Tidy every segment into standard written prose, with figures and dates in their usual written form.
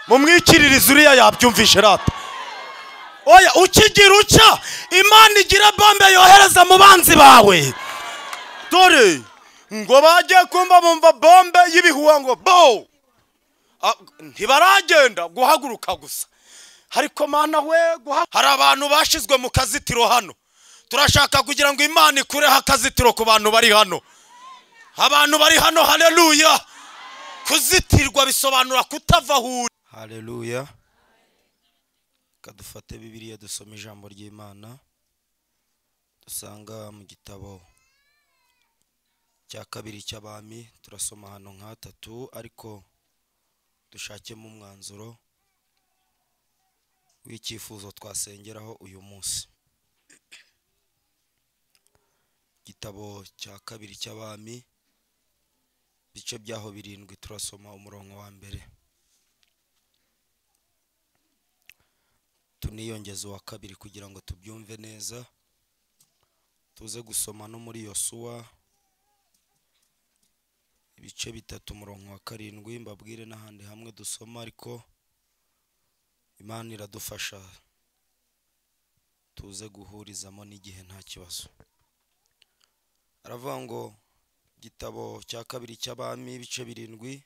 Mumwikiririze uriya yabyumvishe rata. Oya ukigira uca Imana igira bombe yohereza mu banzi bawe. Dore ngo bagiye kumva bumva bombe y'ibihuha ngo bo ntibaragenda guhaguruka gusa. Ariko Mana we, hari abantu bashizwe mu kazitiro hano. Turashaka kugira ngo Imana ikureho akazitiro ku bantu bari hano. Abantu bari hano, haleluya. Kuzitirwa bisobanura kutava aho uri. Haleluya. Kadufate Bibiliya dusome ijambo ry'Imana dusanga mu gitabo cya kabiri cy'Abami. Turasoma hano nka 3 ariko dushakemo umwanzuro w'icyifuzo twasengeraho uyu munsi. Igitabo cya kabiri cy'Abami bice byaho 7, turasoma umurongo wa mbere tuniyongeza wa kabiri kugira ngo tubyumve neza. Tuze gusoma no muri Yosuwa ibice 3 umurongo wa 7, mbabwire n'ahandi hamwe dusoma, ariko Imana iradufasha tuze guhurizamo n'igihe nta kibazo. Aravuga ngo igitabo cya kabiri cy'Abami ibice 7,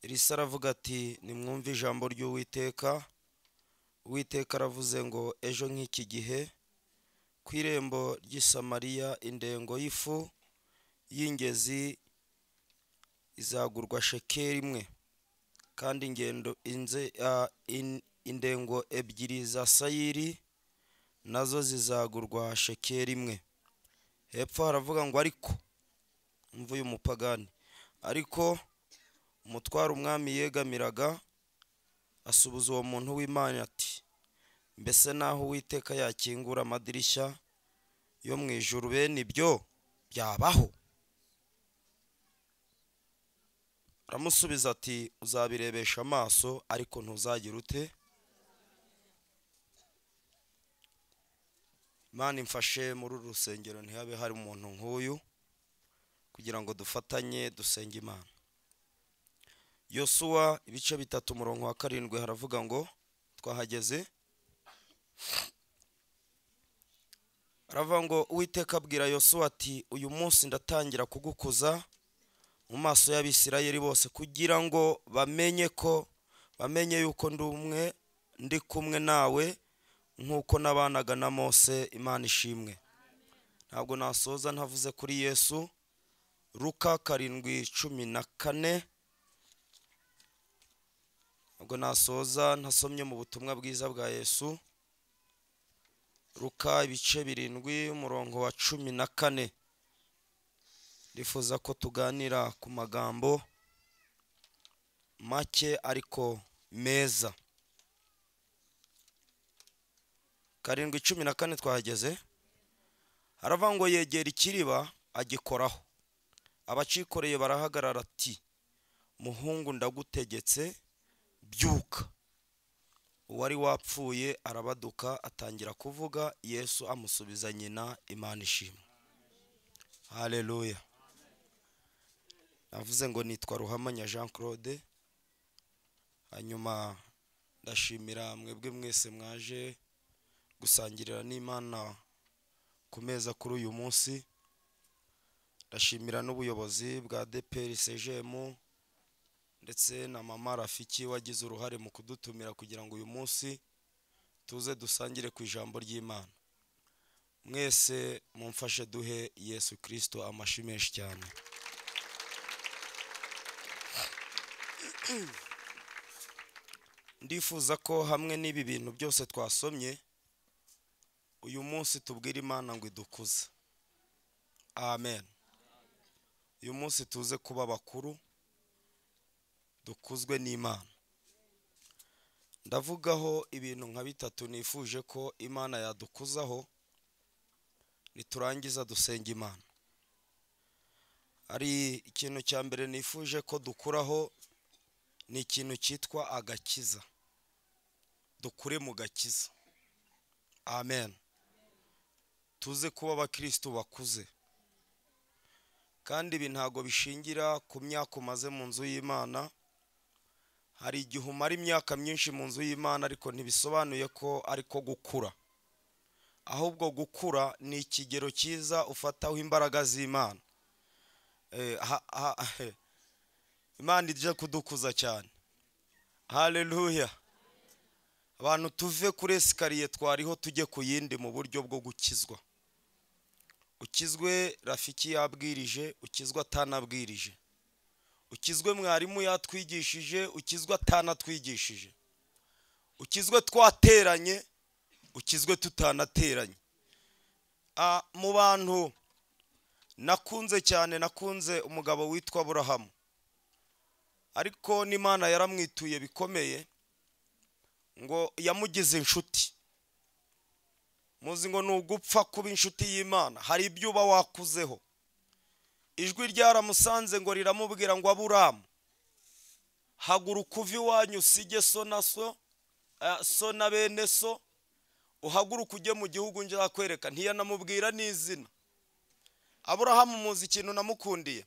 Elisa aravuga ati nimwumve ijambo ry'Uwiteka. Uwiteka aravuze ngo ejo nk'iki gihe ku irembo ry'i Samariya indengo y'ifu y'ingezi izagurwa shekeli 1, kandi ingendo indengo 2 za sayiri nazo zizagurwa shekeli 1. Hepfo haravuga ngo ariko mvuye umupagani, ariko umutwaro umwami yegamiraga asubuza uwo muntu w'Imana ati mbese naho Uwiteka yakingura amadirishya yo mu ijuru bene ibyo byabaho? Aramusubiza ati uzabirebesha amaso ariko ntuzagira ute. Imana imfashe muri uru rusengero ntihabe hari umuntu nk'uyu kugira ngo dufatanye dusenge Imana. Yosuwa ibice 3 umurongo wa 7 haravuga ngo twahageze. Aravuga ngo Uwiteka abwira Yosuwa ati uyu munsi ndatangira kugukuza mu maso y'Abisirayeli bose kugira ngo bamenye ko bamenye yuko ndi umwe, ndi kumwe nawe nkuko nabanaga na Mose. Imana ishimwe. Ntabwo nasoza ntavuze kuri Yesu. Luka 7:14. Ntabwo nasoza ntasomye mu butumwa bwiza bwa Yesu. Luka ibice 7 umurongo wa 14. Ndifuza ko tuganira ku magambo make ariko meza. 7:14 twahageze. Haravuga ngo yegera ikiriba agikoraho, abacikoreye barahagarara ati muhungu ndagutegetse byuka. Uwari wapfuye arabaduka atangira kuvuga. Yesu amusubiza nyina. Imana ishimwe. Haleluya. Navuze ngo nitwa Ruhamanya Jean Claude. Hanyuma ndashimira mwebwe mwese mwaje gusangirira n'Imana ku meza kuri uyu munsi. Ndashimira n'ubuyobozi bwa DPR CGM ndetse na mama Rafiki wagize uruhare mu kudutumira kugira ngo uyu munsi tuze dusangire ku ijambo ry'Imana. Mwese mumfashe duhe Yesu Kristo amashyi menshi cyane. Ndifuza ko hamwe n'ibi bintu byose twasomye uyu munsi tubwira Imana ngo idukuze. Amen. Uyu munsi tuze kuba bakuru, dukuzwe n'Imana. Ndavugaho ibintu nka bitatu nifuje ko Imana yadukuzaho niturangiza dusenga Imana. Ari ikintu cya mbere nifuje ko dukuraho ni ikintu cyitwa agakiza. Dukure mu gakiza. Amen. Tuze kuba abakristo bakuze. Kandi ibi ntago bishingira ku myaka umaze mu nzu y'Imana, Hari igihe umara imyaka myinshi mu nzu y'Imana ariko ntibisobanuye ko ariko gukura. Ahubwo gukura ni ikigero cyiza ufataho imbaraga z'Imana. Imana ije kudukuza cyane. Haleluya. Abantu tuve kuri esikariye twariho tujye ku yindi mu buryo bwo gukizwa. Ukizwe Rafiki yabwirije, ukizwe atanabwirije. Ukizwe mwarimu yatwigishije, ukizwe atanatwigishije. Ukizwe twateranye, ukizwe tutanateranye. Mu bantu nakunze cyane, nakunze umugabo witwa Aburahamu. Ariko n'Imana yaramwituye bikomeye ngo yamugize inshuti. Muzi ngo nugupfa kuba inshuti y'Imana hari ibyo uba wakuzeho. Ijwi ryaramusanze ngo riramubwira ngo Aburahamu, haguruka uve iwanyu usige so na so, so na bene so, uhaguruka ujye mu gihugu nzakwereka. Ntiyanamubwira n'izina. Aburahamu muzi ikintu namukundiye,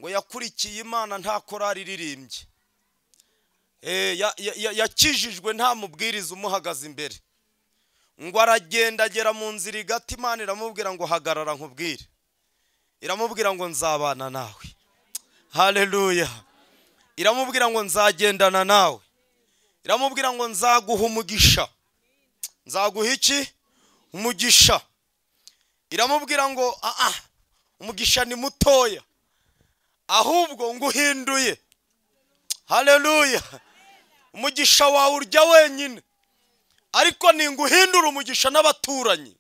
ngo yakurikiye Imana nta korari iririmbye. Yakijijwe nta mubwiriza umuhagaze imbere. Ngo aragenda agera mu nzira igati, Imana iramubwira ngo hagarara nkubwire. Iramubwira ngo nzabana nawe. Haleluya. Iramubwira ngo nzagendana nawe. Iramubwira ngo nzaguha umugisha. Nzaguha iki? Umugisha. Iramubwira ngo umugisha ni mutoya, ahubwo nguhinduye. Haleluya. Umugisha wawe urya wenyine, ariko ninguhindura umugisha n'abaturanyi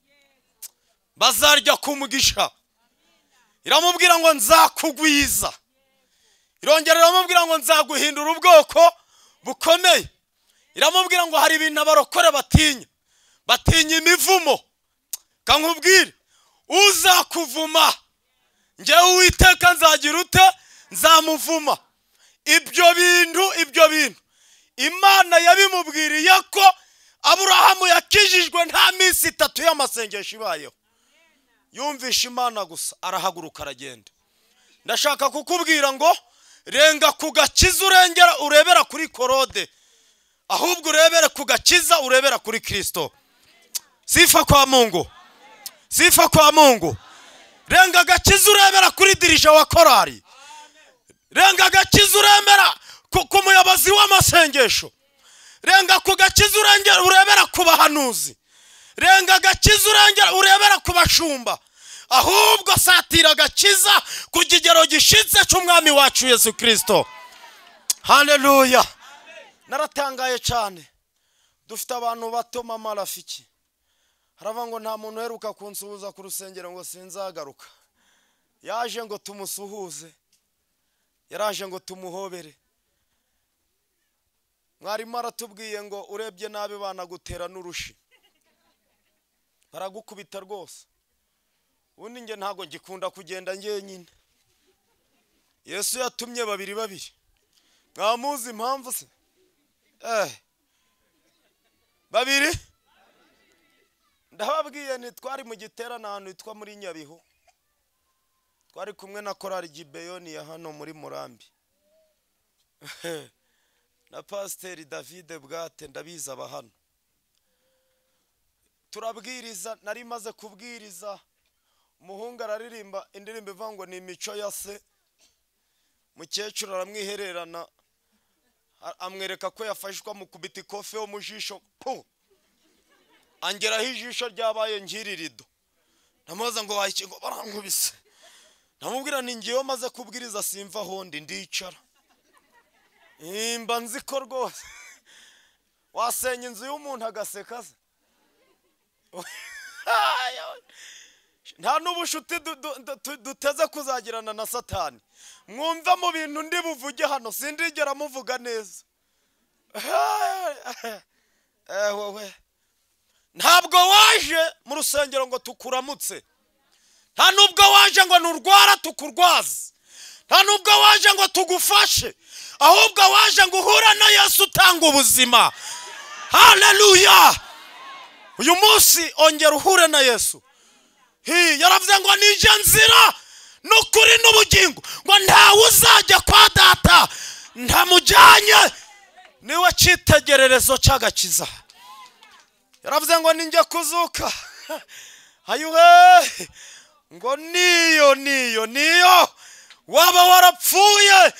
bazarya ku mugisha. Iramubwira ngo nzakugwiza. Irongera iramubwira ngo nzaguhindura ubwoko bukomeye. Iramubwira ngo hari ibintu abarokore batinya, batinya imivumo. Kankubwire, uzakuvuma njyewe Uwiteka nzagira ute? Nzamuvuma. Ibyo bintu Imana yabimubwiriye ko Aburahamu yakijijwe nta minsi itatu y'amasengesho ibayeho. Yumvisha Imana gusa arahaguruka aragenda. Ndashaka kukubwira ngo renga ku gakiza urengera urebera kuri korode, ahubwo urebere ku gakiza urebera kuri Kristo. Sifa kwa Mungu. Sifa kwa Mungu. Renga gakiza urebera kuri dirija wa korari. Renga gakiza uremera ku muyobozi w'amasengesho. Renga ku gakiza urengera urebera ku bahanuzi. Renga gakiza urengera urebera ku bashumba. Ahubwo satira gakiza ku kigero gishitse cy'umwami wacu Yesu Kristo. Haleluya. Naratangaye cyane. Dufite abantu bato mama Rafiki. Haravuga ngo nta muntu uheruka kunsuhuza ku rusengero ngo sinzagaruka. Yaje ngo tumusuhuze. Yaraje ngo tumuhobere. Mwarimu aratubwiye ngo urebye nabi banagutera n'urushi. Baragukubita rwose. Ubundi nge ntago ngikunda kugenda ngenyine. Yesu yatumye babiri babiri. Mwamuzi impamvu se? Babiri? Ndababwiye nti twari mu giterane ahantu hitwa muri Nyabihu. Twari kumwe na korari Gibeyoni ya hano muri Murambi. Na Pasiteri David Bwate ndabizi aba hano. Turabwiriza, nari maze kubwiriza, umuhungu araririmba indirimbo ivuga ngo ni imico ya se. Mukecuru aramwihererana amwereka ko yafashwa mu kubita ikofe yo mu jisho, pu angeraho ijisho ryabaye nkirirido. Namubaza ngo wayikingo barankubise. Namubwira nti ngiye maze kubwiriza simva hondi ndicara. Imba nziko rwose. Wasenya inzu y'umuntu agaseka se. Nta n'ubushuti duteze kuzagirana na Satani. Mwumva mu bintu ndi buvuge hano sindigera muvuga neza. Wowe ntabwo waje mu rusengero ngo tukuramutse. Nta nubwo waje ngo nurwara tukurwaze. Nta nubwo waje ngo tugufashe. Ahubwo waje ngo uhure na Yesu utanga ubuzima. Haleluya. Uyu munsi ongera uhure na Yesu. Yaravuze ngo nije nzira n'ukuri n'ubugingo, ngo ntawe uzajya kwa data ntamujyanye. Niwe cyitegererezo cy'agakiza. Yaravuze ngo ninjye kuzuka. Ayuhe, ngo niyo niyo niyo waba warapfuye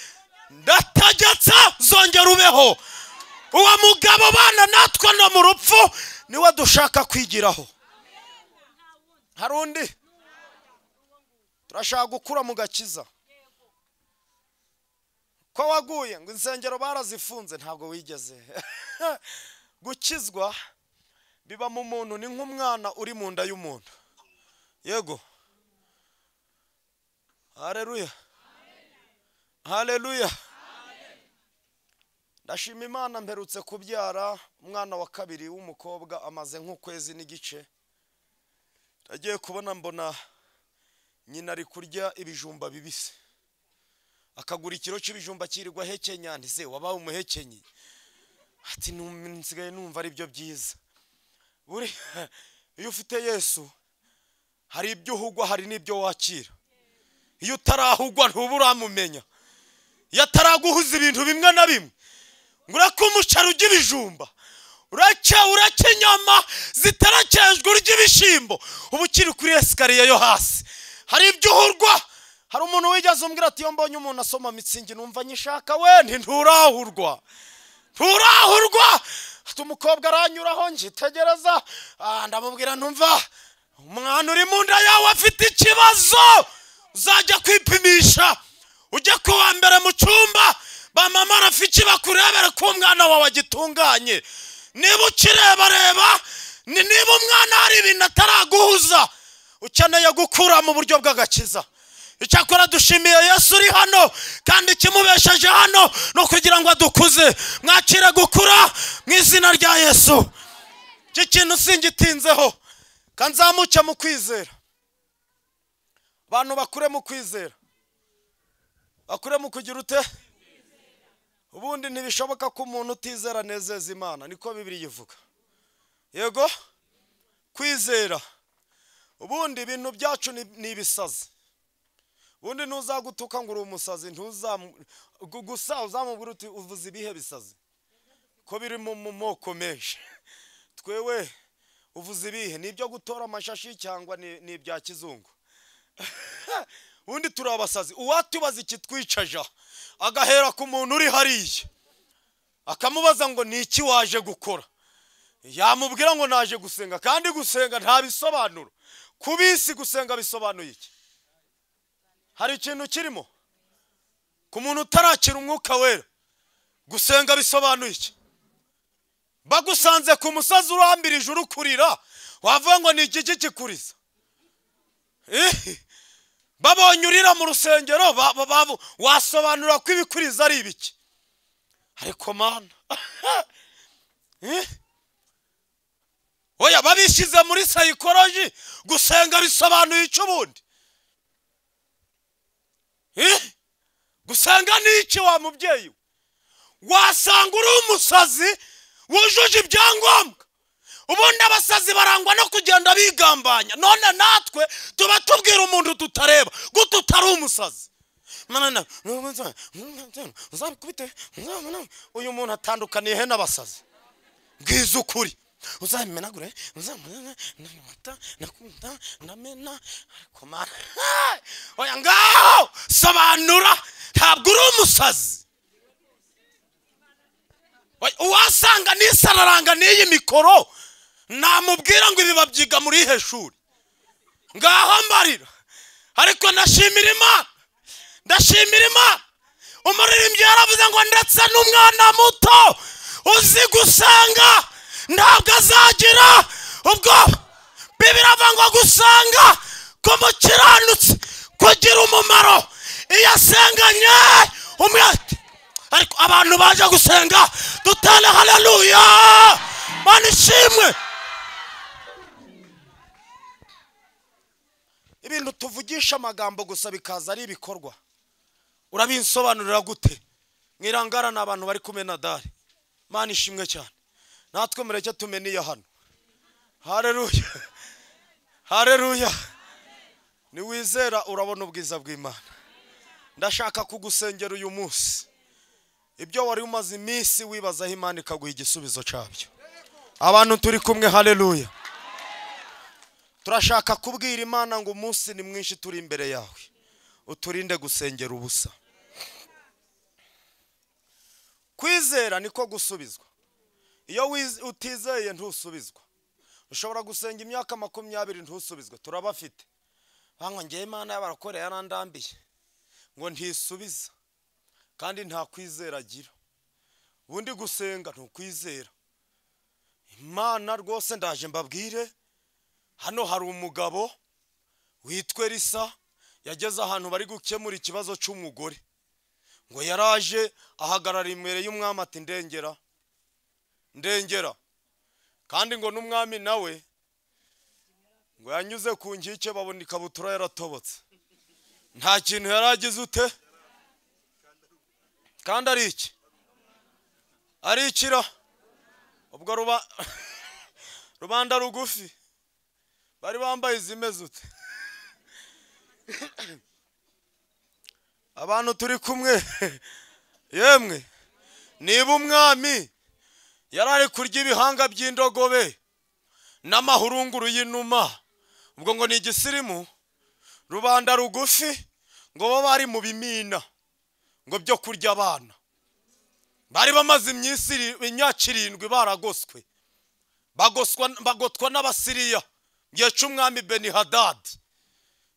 ndategetse zongera ubeho. Uwo mugabo bana natwe no mu rupfu niwe dushaka kwigiraho. Hari undi turashaka gukura mu gakiza. Ko waguye ngo insengero barazifunze, ntabwo wigeze. Gukizwa biba mu muntu, ni nk'umwana uri mu nda y'umuntu. Yego. Haleluya. Haleluya. Ndashima Imana mperutse kubyara umwana wa kabiri w'umukobwa, amaze nk'ukwezi n'igice. Ndagiye kubona mbona nyina ari kurya ibijumba bibisi. Akagura ikiro cy'ibijumba kirirwa hekenya, nti wabaye umuhekenyi? Ati nsigaye numva ari byo byiza. Buri iyo ufite Yesu hari ibyo uhugwa, hari n'ibyo wakira. Iyo utarahugwa ntuba uramumenya. Iyo ataraguhuza ibintu bimwe na bimwe, ngo ureke umuceri urya ibijumba, ureke inyama zitarakejwe urya ibishyimbo, uba ukiri kuri esikariye yo hasi. Hari ibyo uhurwa. Hari umuntu wigeze umbwira ati iyo mbonye umuntu asoma mitsingi numva nyishaka, we nti nturahurwa. Nturahurwa. Ati umukobwa aranyuraho ngitegereza, ndamubwira ntumva umwana uri mu nda yawe afite ikibazo, uzajya kwipimisha ujye kuwa mbere mu cyumba ba mama rafiki bakurebere ko umwana wawe agitunganye. Niba ukirebareba, niba umwana hari ibintu ataraguhuza, ukeneye gukura mu buryo bw'agakiza. Icyakora dushimiye Yesu uri hano, kandi ikimubesheje hano no kugira ngo adukuze. Mwakire gukura mu izina rya Yesu. Iki kintu singitinzeho, kanzamuke mu kwizera. Abantu bakure mu kwizera, bakure mu kugira ute? Ubundi ntibishoboka ko umuntu utizera anezeza Imana, niko Bibiliya ivuga. Yego, kwizera. Ubundi ibintu byacu ni ibisazi. Ubundi ntuzagutuka ngo uri umusazi, gusa uzamubwira uti uvuze ibihe bisazi, ko biri mu moko menshi. Twewe uvuze ibihe, ni ibyo gutora amashashi cyangwa ni ibya kizungu? Ubundi turi abasazi. Uwatubaza ikitwicaja agahera ku muntu uri hariya akamubaza ngo ni iki waje gukora, yamubwira ngo naje gusenga, kandi gusenga nta bisobanuro. Kubisi gusenga bisobanuye iki? Hari ikintu kirimo ku muntu utarakira umwuka wera. Gusenga bisobanuye iki? Bagusanze ku musozi urambirije urukurira, wavuga ngo ni iki kikuriza? Babonye urira mu rusengero, wasobanura ko ibikuriza ari ibiki? Ariko Mana, oya babishyize muri psychology. Gusenga bisobanuye icyo ubundi? Gusenga ni iki wa mubyeyi? Wasanga uri umusazi wujuje ibyangombwa. Ubundi abasazi barangwa no kugenda bigambanya. None natwe tuba tubwira umuntu tutareba gute utari umusazi. Uyu muntu atandukaniye he n'abasazi? Bwiza ukuri. Uzabimenagure, ndamena. Oya ngaho sobanura, ntabwo uri umusazi. Uwasanga n'isararanga n'iyi mikoro namubwira ngo ibi babyiga muri ihe shuri, ngaho mbarira. Ariko ndashimira Imana, ndashimira Imana. Umuririmbyi yaravuze ngo ndetse n'umwana muto uzi gusenga ntabwo azagira ubwoba. Bibiliya iravuga ngo gusenga k'umukiranutsi kugira umumaro iyo asenganye umwete. Ariko abantu baje gusenga dutane haleluya, Mana ishimwe. Ibintu tuvugisha amagambo gusa bikaza ari ibikorwa, urabinsobanurira gute? Mwirangara ni abantu bari kumena dare. Mana ishimwe cyane. Natwe mureke tumeniye hano. Haleluya, haleluya. Niwizera urabona ubwiza bw'Imana. Ndashaka kugusengera uyu munsi. Ibyo wari umaze iminsi wibazaho Imana ikaguha igisubizo cyabyo. Abantu turi kumwe, haleluya. Turashaka kubwira Imana ngo umunsi ni mwinshi turi imbere yawe, uturinde gusengera ubusa. Kwizera niko gusubizwa. Iyo utizeye ntusubizwa. Ushobora gusenga imyaka 20 ntusubizwe. Turabafite banywa ngiye Imana y'abarakore yarandambiye ngo ntisubiza, kandi nta kwizera agira. Ubundi gusenga ntukwizera Imana rwose. Ndaje mbabwire, hano hari umugabo witwa Elisa yageze ahantu bari gukemura ikibazo cy'umugore, ngo yaraje ahagarara imbere y'umwami ati ndengera ndengera. Kandi ngo n'umwami nawe ngo yanyuze ku nkike babona ikabutura yaratobotse, nta kintu yaragize ute, kandi ari iki ari ikira. Ubwo rubanda rugufi bari bambaye izimeze ute. Abantu turi kumwe, yemwe, niba umwami yarari kurya ibihanga by'indogobe n'amahurunguru y'inuma, ubwo ngo ni igisirimu. Rubanda rugufi ngo bo bari mu bimina ngo byo kurya abana, bari bamaze imyaka 7 baragoswe, bagotwa n'Abasiriya gihe cy'umwami Benihadadi.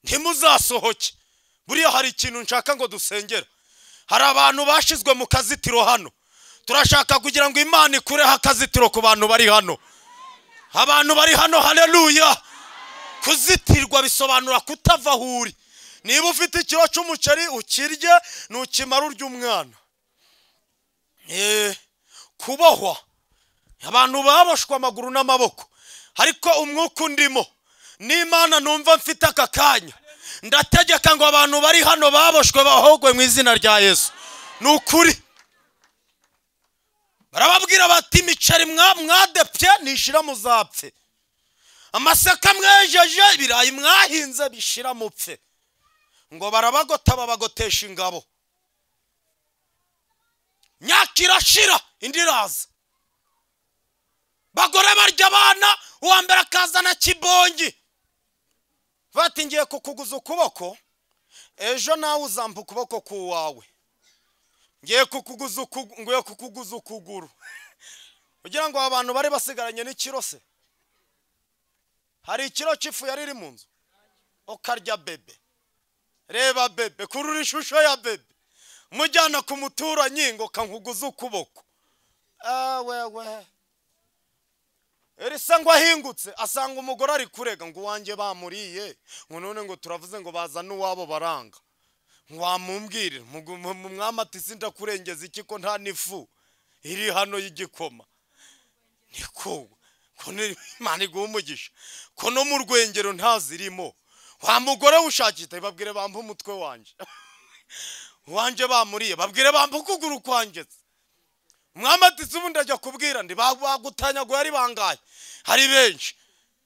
Ntimuzasohoke. Buriya hari ikintu nshaka ngo dusengera. Hari abantu bashizwe mu kazitiro hano. Turashaka kugira ngo Imana ikureho akazitiro ku bantu bari hano. Abantu bari hano, haleluya. Kuzitirwa bisobanura kutava aho uri. Niba ufite ikiro cy'umuceri ukirye, nukimara urya umwana. Kubohwa, abantu baboshwa amaguru n'amaboko, ariko umwuka undimo n'Imana numva mfite aka kanya, ndategeka ngo abantu bari hano baboshwe bahogwe mu izina rya Yesu. Ni ukuri. Barababwira bati imiceri mwadepye nishira muzapfe, amasaka mwejeje, ibirayi mwahinze bishira mupfe. Ngo barabagota babagotesha ingabo. Myaka irashira indi iraza, bagore barya abana, uwa mbere akazana kibongi, bati ngiye kukuguza ukuboko, ejo nawe uzampa ukuboko kuwawe, ngiye kukuguza ukuguru. Kugira ngo abantu bari basigaranye n'ikiro se, hari ikiro cy'ifu yari iri mu nzu, ukarya bebe. Reba bebe, kurura ishusho ya bebe, mujyana ku muturanyi ngo kankuguza ukuboko. Wewe Elisa ngo ahingutse asanga umugore ari kurega ngo uwanjye bamuriye, ngo none ngo turavuze ngo bazane uwabo baranga. Wamumbwirira umwami ati sindakurengeza iki ko nta n'ifu iri hano y'igikoma. Niko ko Imana iguha umugisha, ko no mu rwengero ntazirimo. Wa mugore ushakita, babwire bampa umutwe wanje, wanje bamuriye, babwire bampa ukuguru kwanjye. Umwami ati ubu ndajya kubwira ndi bagutanyaguye ari bangahe? Hari benshi.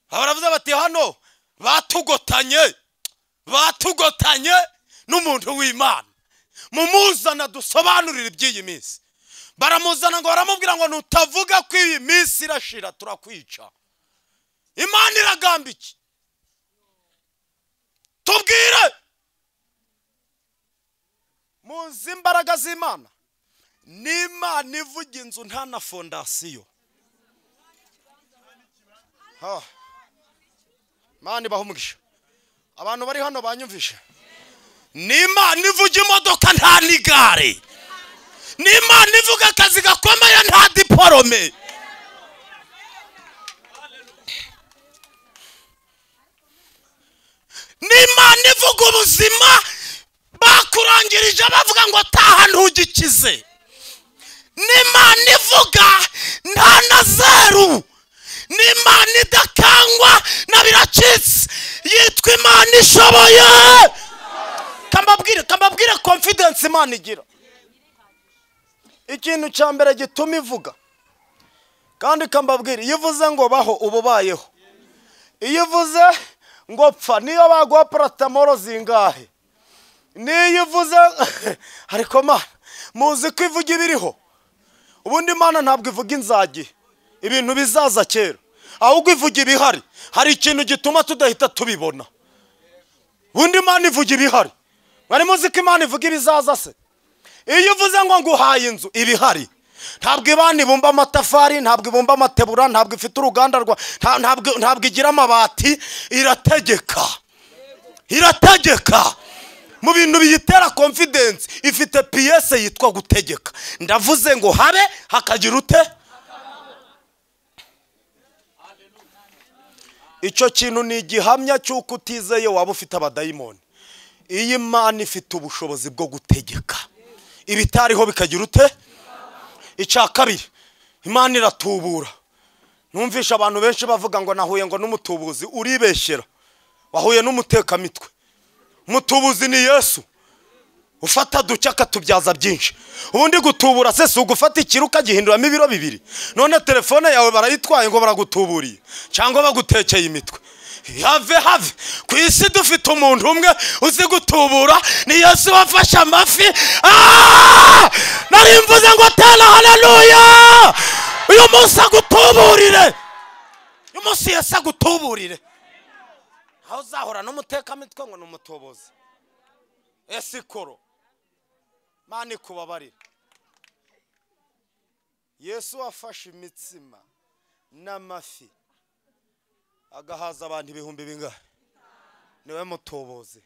Baravuze bati hano batugotanye, batugotanye n'umuntu w'Imana, mumuzana dusobanurire iby'iyi minsi. Baramuzana ngo baramubwira ngo nutavuga ko iyi minsi irashira turakwica. Imana iragamba iki? Tubwire. Muzi imbaraga z'Imana. N'Imana ivuga inzu nta na fondasiyo. Imana ibahe umugisha. Abantu bari hano banyumvishe. N'Imana ivuga imodoka nta n'igare. N'Imana ivuga akazi gakomeye nta diporome. N'Imana ivuga ubuzima bakurangirije bavuga ngo taha ntugikize. N'Imana ivuga nta na zeru. N'Imana idakangwa na biracitse, yitwa Imana ishoboye. Kambabwire confidence Imana igira. Ikintu cya mbere gituma ivuga, kandi kambabwire, iyo uvuze ngo baho uba ubayeho. Iyo uvuze ngo pfa, niyo baguha paracetamol zingahe, niyo uvuze ariko Mana Muzi ko ivuga ibiriho. Ubundi Imana ntabwo ivuga inzagi, ibintu bizaza kera, ahubwo ivuga ibihari. Hari ikintu gituma tudahita tubibona. Ubundi Imana ivuga ibihari. Mwari muzi ko Imana ivuga ibizaza se? Iyo uvuze ngo nguhaye inzu, ibihari. Ntabwo Imana ibumba amatafari, ntabwo ibumba amatebura, ntabwo ifite uruganda rwa, ntabwo igira amabati. Irategeka, irategeka. Mu bintu biyitera confidence, ifite piyese yitwa gutegeka. Ndavuze ngo habe, hakagira ute? Icyo kintu ni igihamya cy'uko utizeye waba ufite abadayimoni. Iyi Imana ifite ubushobozi bwo gutegeka ibitariho bikagira ute? Icya kabiri, Imana iratubura. Numvisha abantu benshi bavuga ngo nahuye ngo n'umutubuzi. Uribeshyera, wahuye n'umutekamitwe. Umutubuzi ni Yesu ufata duke akatubyaza byinshi. Ubundi gutubura se si ugufata ikiro ukagihinduramo ibiro bibiri? None telefone yawe barayitwaye ngo baragutuburiye cyangwa bagutekeye imitwe. Have have, ku isi dufite umuntu umwe uzi gutubura, ni Yesu wafashe amafi. Nari mvuze ngo tera haleluya. Uyu munsi agutuburire, uyu munsi Yesu agutuburire. Aho uzahora n'umutekamitwe ngo ni umutubuzi. Esikoro, Imana ikubabarire. Yesu wafashe imitsima n'amafi agahaza abantu ibihumbi bingahe, niwe mutubuzi.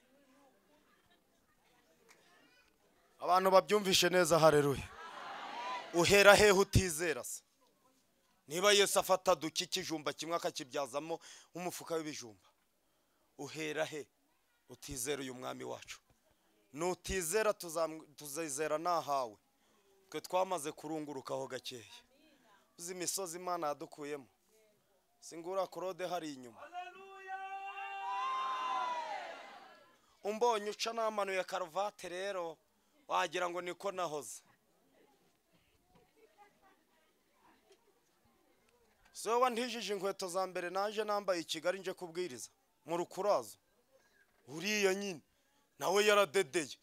Abantu babyumvishe neza, haleluya. Uhera hehe utizera se? Niba Yesu afata duke ikijumba kimwe akakibyazamo umufuka w'ibijumba, uhera he utizera uyu mwami wacu? Nutizera tuzizera nahawe. Twe twamaze kurungurukaho gakeya. Uzi imisozi Imana yadukuyemo. Singura Claude hari inyuma. Umbonye uca namanuye karuvate rero wagira ngo niko nahoze. So wantijije inkweto za mbere naje nambaye i Kigali nje kubwiriza mu rukurazo. Uriya nyine nawe yaradedeye.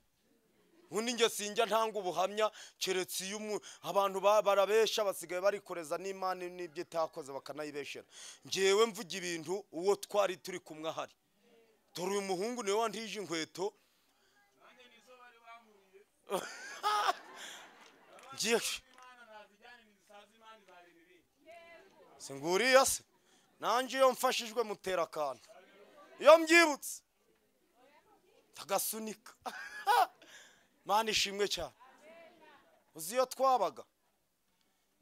Ubundi nge sinjya ntanga ubuhamya keretse iyo abantu barabesha basigaye barikoreza n'Imana n'ibyo itakoze bakanayibeshera. Ngewe mvuga ibintu uwo twari turi kumwe ahari. Dore uyu muhungu niwe wantije inkweto. Ngiye singuriya se nanjye iyo mfashijwe mutera akantu, iyo mbyibutse tagasunika. Mana ishimwe cyane. Uzi iyo twabaga,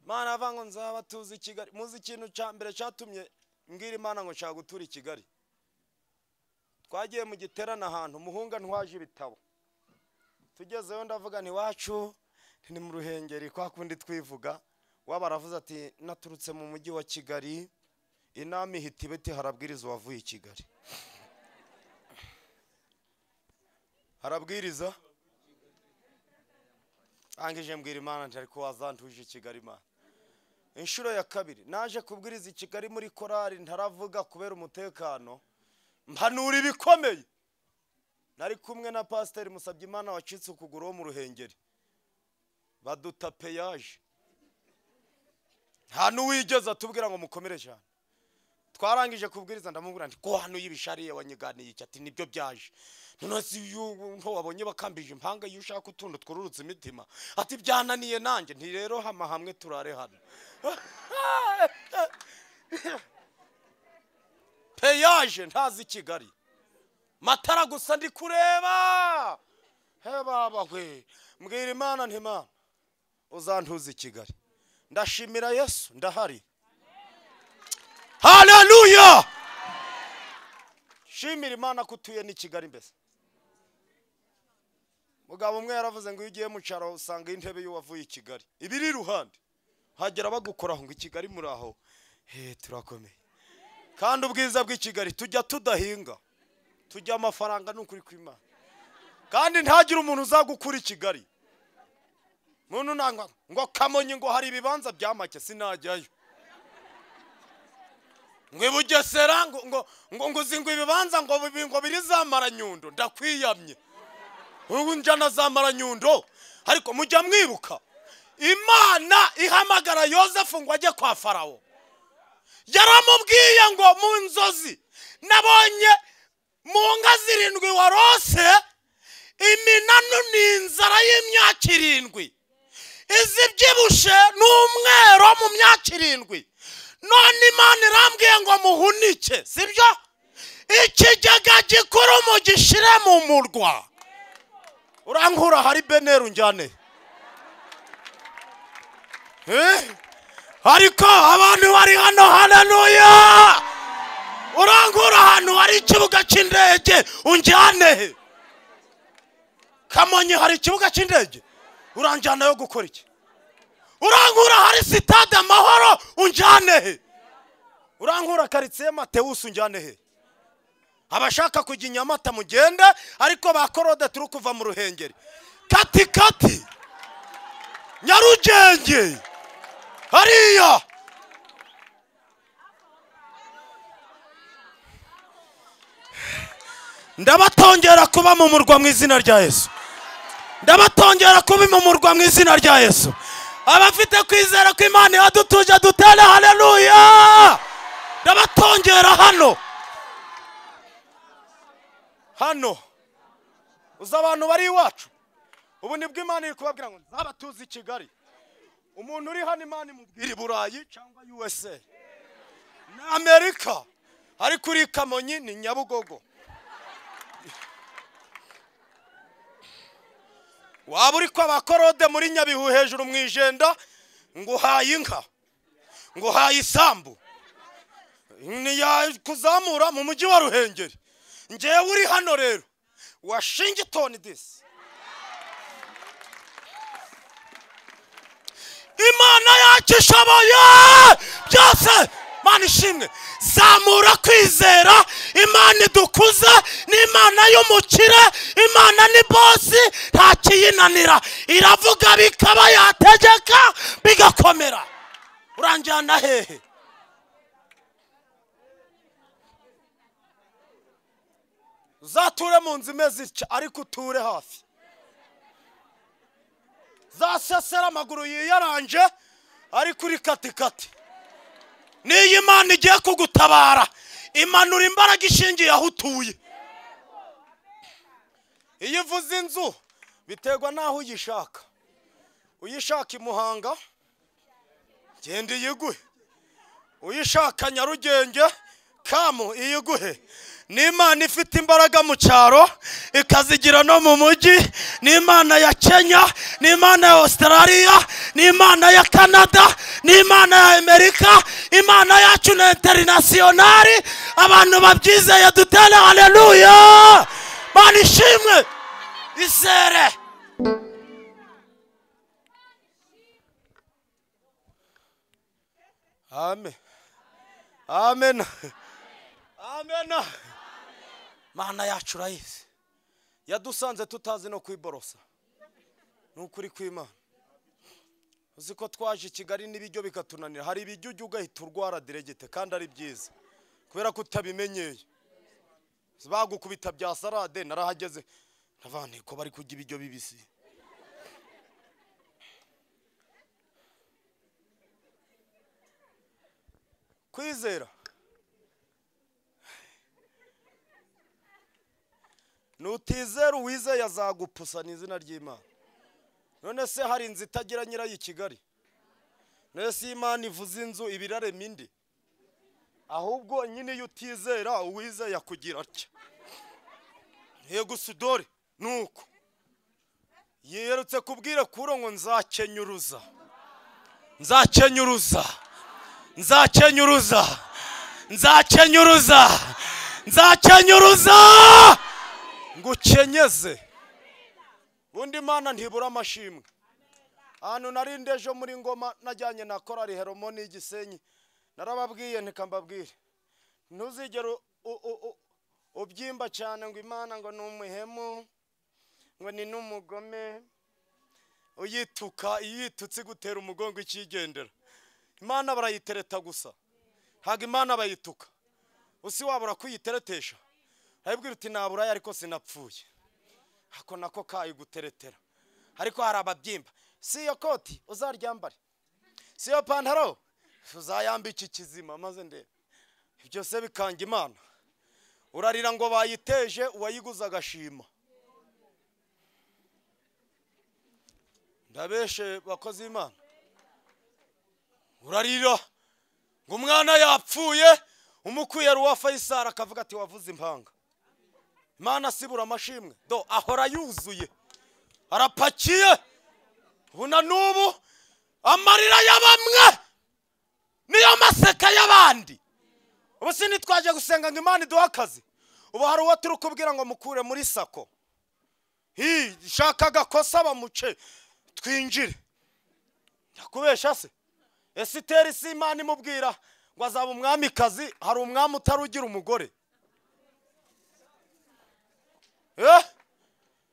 Imana avuga ngo nzaba tuzi Kigali. Muzi ikintu cya mbere cyatumye mbwira Imana ngo nshaka gutura i Kigali? Twagiye mu giterane ahantu muhunga ntwaje ibitabo. Tugezeyo ndavuga nti wacu ni mu Ruhengeri kwa kundi twivuga. Waba aravuze ati naturutse mu mujyi wa Kigali, inama ihita ibiti harabwiriza wavuye i Kigali. Harabwiriza angije mbwira Imana nti ariko wazantuje i Kigali Imana. Inshuro ya kabiri naje kubwiriza i Kigali muri korari ntaravuga kubera umutekano, mpanura ibikomeye. Nari kumwe na Pasiteri Musabyimana wacitse ukuguru wo mu Ruhengeri, baduta peyaje. Nta n'uwigeze atubwira ngo mukomere cyane. Twarangije kubwiriza ndamubwira nti ko hano y'ibishariye wanyiganiye iki? Ati nibyo byaje. None si nto wabonye bakambije impanga iyo ushaka utuntu twururutse imitima. Ati byananiye nanjye. Nti rero hama hamwe turare hano. Peyaje ntazi Kigali. Matara gusa ndi kureba. He baba we, mbwira Imana nti Imana uzantuza i Kigali. Ndashimira Yesu ndahari. Haleluya! Shimira Imana ko utuye ni Kigali mbese. Mugabo umwe yaravuze ngo iyo ugiye mu cyaro usanga intebe y'uwavuye i Kigali ibiri iruhande, hagera bagukoraho ngo i Kigali muri aho. He turakomeye. Kandi ubwiza bw'i Kigali tujya tudahinga, tujya amafaranga n'ukuri kw'Imana. Kandi ntagire umuntu uzagukura i Kigali. Muntu nangwa ngo Kamonyi ngo hari ibibanza bya make sinajyayo. Ngo Bugesera ngo ngo ngo ngo uzi ngo ibibanza ngo ngo biri zamara nyundo ndakwiyamye. Ubu njyana za Maranyundo, ariko mujya mwibuka Imana ihamagara Yozefu ngo ajye kwa Farawo. Yaramubwiye ngo mu nzozi nabonye mu nka zirindwi warose, iminanu ni inzara y'imyaka 7, izibyibushe n'umwero mu myaka 7. None Imana irambwiye ngo muhunike, sibyo? Ikigega gikuru mugishire mu murwa. Urankura hari beneru njyane. Ariko abantu bari hano, haleluya. Urankura ahantu hari ikibuga cy'indege unjyane. Kamonyi hari ikibuga cy'indege, uranjyana yo gukora iki? Urankura hari sitade Amahoro unjyane he? Urankura quartier Mateus unjyane he? Abashaka kujya Nyamata mugende, ariko ba Korode turi kuva mu Ruhengeri. Kati kati Nyarugenge hariya. Ndabatongera kuba mu murwa mu izina rya Yesu. Ndabatongera kuba mu murwa mu izina rya Yesu. Abafite kwizera ko Imana yadutuje dutere haleluya. Ndabatongera hano. Hano uza abantu bari iwacu. Ubu nibwo Imana iri kubabwira ngo nzabatuze i Kigali. Umuntu uri hano Imana imubwira i Burayi cyangwa USA na Amerika, ariko uri Kamonyi ni Nyabugogo. Waba uri kwa bakorode muri Nyabihu hejuru mu ijenda, ngo uhaye inka, ngo uhaye isambu, kuzamura mu mujyi wa Ruhengeri. Ngewe uri hano rero Washington DC. Imana yacu ishoboye byose. Mana ishimwe. Zamura kwizera, Imana idukuze, ni Imana y'umukire, Imana ni bosi, nta kiyinanira. Iravuga bikaba, yategeka bigakomera. Uranjyana hehe? Uzature mu nzu imeze itya, ariko uture hafi. Zasesera amaguru yiyaranje, ariko uri katikati. Niyo Imana igiye kugutabara, imanura imbaraga ishingiye aho utuye. Iyo ivuze inzu biterwa n'aho uyishaka. Uyishaka i Muhanga, genda iyiguhe. Uyishaka Nyarugenge, kamu iyiguhe. Ni Imana ifite imbaraga mu cyaro ikazigira no mu mujyi. Ni Imana ya Kenya, ni Imana ya Australia, ni Imana ya Canada, ni Imana ya Amerika. Imana yacu ni internationali. Abantu babyizeye dutere haleluya. Mana ishimwe. Izere. Amen. Amen. Amen. Mana yacu urayizi. Yadusanze tutazi no kwiborosa. Nukuri kw'Imana. Uzi ko twaje i Kigali n'ibiryo bikatunanira. Hari ibiryo ujya ugahita urwara diregite kandi ari byiza, kubera ko utabimenyeye. Bagukubita bya salade, narahageze navane ko bari kurya ibiryo bibisi. Kwizera nutizera uwizeye azagupusa, ni izina ry'Imana. None se hari inzu itagira nyirayo i Kigali? None se Imana ivuze inzu ibirarema indi? Ahubwo nyine iyo utizera uwizeye akugira atya. Yego sudore nuko yerutse kubwira kuro ngo nzakenyuruza, nzakenyuruza, nzakenyuruza, nzakenyuruza, nzakenyuruza ngukenyeze. Bundi Imana ntibura amashimwe. Ahantu narinde ejo muri Ngoma najyanye na korali Heromoni y'Igisenyi, narababwiye ntikambabwire, ntuzigere ubyimba cyane ngo Imana ngo ni umuhemu, ngo ni n'umugome. Uyituka, iyitutse gutera umugongo ikigendera. Imana barayitereta gusa, ntabwo Imana bayituka. Usi wabura kuyiteretesha, arabwira uti naburaye ariko sinapfuye. Ako nako kayiguteretera. Ariko hari ababyimba. Si iyo koti uzaryambare, si iyo pantaro uzayambike ikizima maze ndebe. Ibyo se bikanga Imana. Urarira ngo bayiteje, uwayiguze agashima. Ndabeshe bakozi Imana. Urarira ngo umwana yapfuye, umukuye ruwa Faisal akavuga ati wavuze impanga. Imana sibura amashimwe. Do ahora yuzuye, arapakiye. Ubuna nubu amarira y'abamwe niyo maseka y'abandi. Ubu sinitwaje gusenga ngo Imana iduhe akazi. Ubu hari uwo turi kubwira ngo mukure muri sako. Hi, shaka agakosa bamuce twinjire. Ndakubesha se? Esiteri si Imana imubwira ngo azaba umwamikazi, hari umwami utarugira umugore.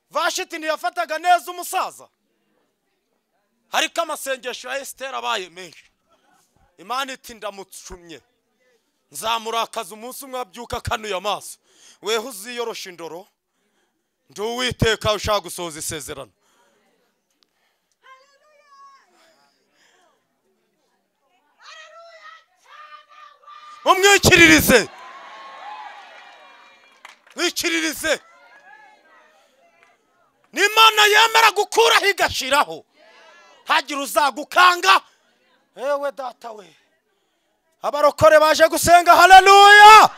Vashiti ntiyafataga neza umusaza. Ariko amasengesho ya Esiteri abaye menshi. Imana iti ndamucumye, nzamurakaza umunsi umwe abyuka akanuye amaso. Weho uziyorosha indoro, ndi Uwiteka ushaka gusohoza isezerano. Umwikiririze, mwikiririze. Ni Imana yemera gukuraho igashiraho, hagira uzagukanga. Ewe data we, abarokore baje gusenga haleluya.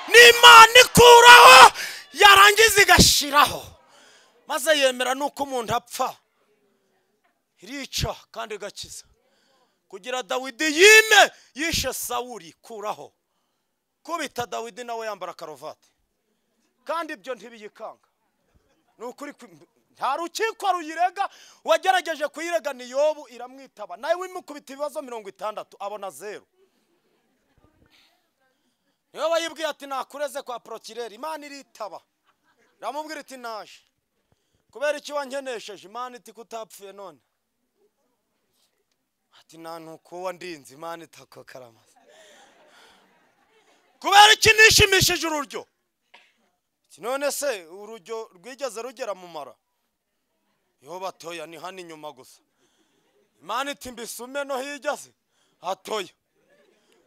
Ni Imana ikuraho yarangiza igashiraho, maze yemera nuko umuntu apfa, irica kandi igakiza. Kugira Dawidi yime yishe Sawuli, kuraho. Kubita Dawidi nawe yambara karuvati, kandi ibyo ntibiyikanga. Nukuri nta rukiko ruyirega. Wagerageje kuyirega ni Yobu, iramwitaba. Nawe wimukubita ibibazo 60 abona 0. Niwe wayibwiye ati nakureze kwa prokireri, Imana iritaba. Iramubwira iti naje kubera iki wankenesheje. Imana iti kutapfuye none. Ati nta nuko wandinze. Imana itakokaramaza. Kubera iki nishimishije ururyo? None se urujyo rwigeze rugera mu mara? Yo batoya ni hano inyuma gusa. Imana iti mbisume no hirya se hatoya.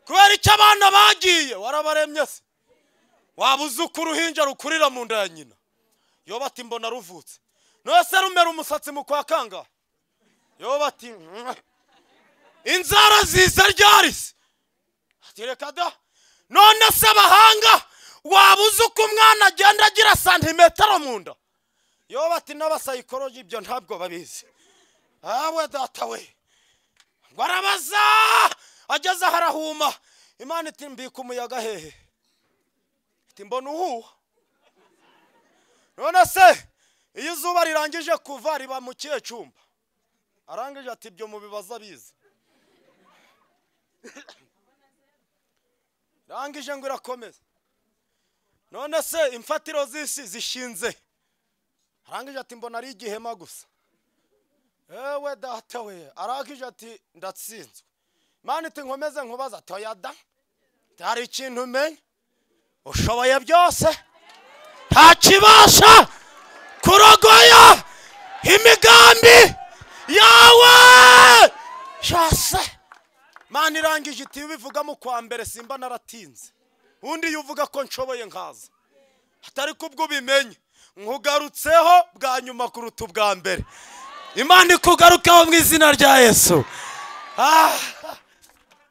Kubera icyo abana bagiye warabaremye se? Wabuze uko uruhinja rukurira mu nda ya nyina. Yo bati mbona ruvutse. None se rumera umusatsi mu kwa kangahe? Yo bati inzara ziza ryari se? Ati reka da. None se abahanga wabuze uko umwana agenda agira santimetero mu nda? Yo bati n'abasayikoloji ibyo ntabwo babizi. Awe data we, ngo arabaza ageze harahuma. Imana iti mbika umuyaga hehe? Iti mbona uhuha. None se iyo izuba rirangije kuva riba mu kihe cyumba? Arangije ati ibyo mubibaza bize. Rangije ngo irakomeza. None se imfatiro z'isi zishinze? Arangije ati mbona ari igihema gusa. Ewe data we, arangije ati ndatsinzwe. Imana iti nkomeze nkubaza. Ati oya da, hari ikintu umenya, ushoboye byose, nta kibasha kurogoya imigambi yawe. Shase Imana irangije iti ubivuga mu kwa mbere simba naratinze. Undi yuvuga ko nshoboye nkaza, atari kubwo ubimenye nkugarutseho bwa nyuma kuruta ubwa mbere. Imana ikugarukaho mu izina rya Yesu.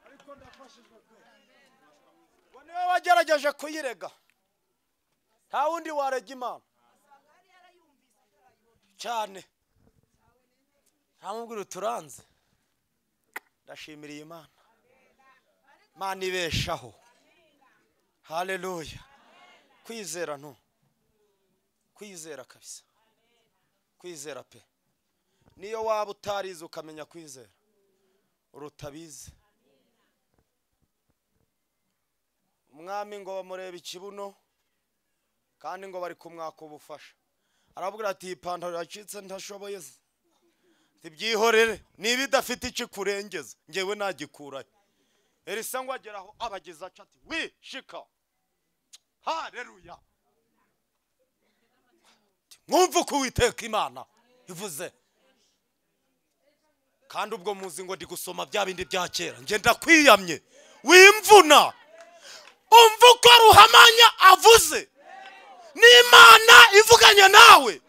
Ariko ndafashijwe pe. Niwe wagerageje kuyirega, nta wundi warega Imana cyane. Ntamubwira uturanze. Ndashimira Imana, Imana ibeshaho. Haleluya. Kwizera nto, kwizera kabisa, kwizera pe. Niyo waba utarize ukamenya kwizera urutabize. Umwami ngo bamureba ikibuno kandi ngo bari kumwaka ubufasha. Arabwira ati ipantaro yacitse ntashoboye se. Tibyihorere niba idafite ikikurengeza ngewe nagikurayo. Elisa ngo ageraho abageza ati wi shika. Haleluya. Mwumva uko Uwiteka Imana ivuze. Kandi ubwo muzi ngo ndi gusoma bya bindi bya kera, nge ndakwiyamye wimvuna. Umva uko Ruhamanya avuze, n'Imana ivuganye nawe.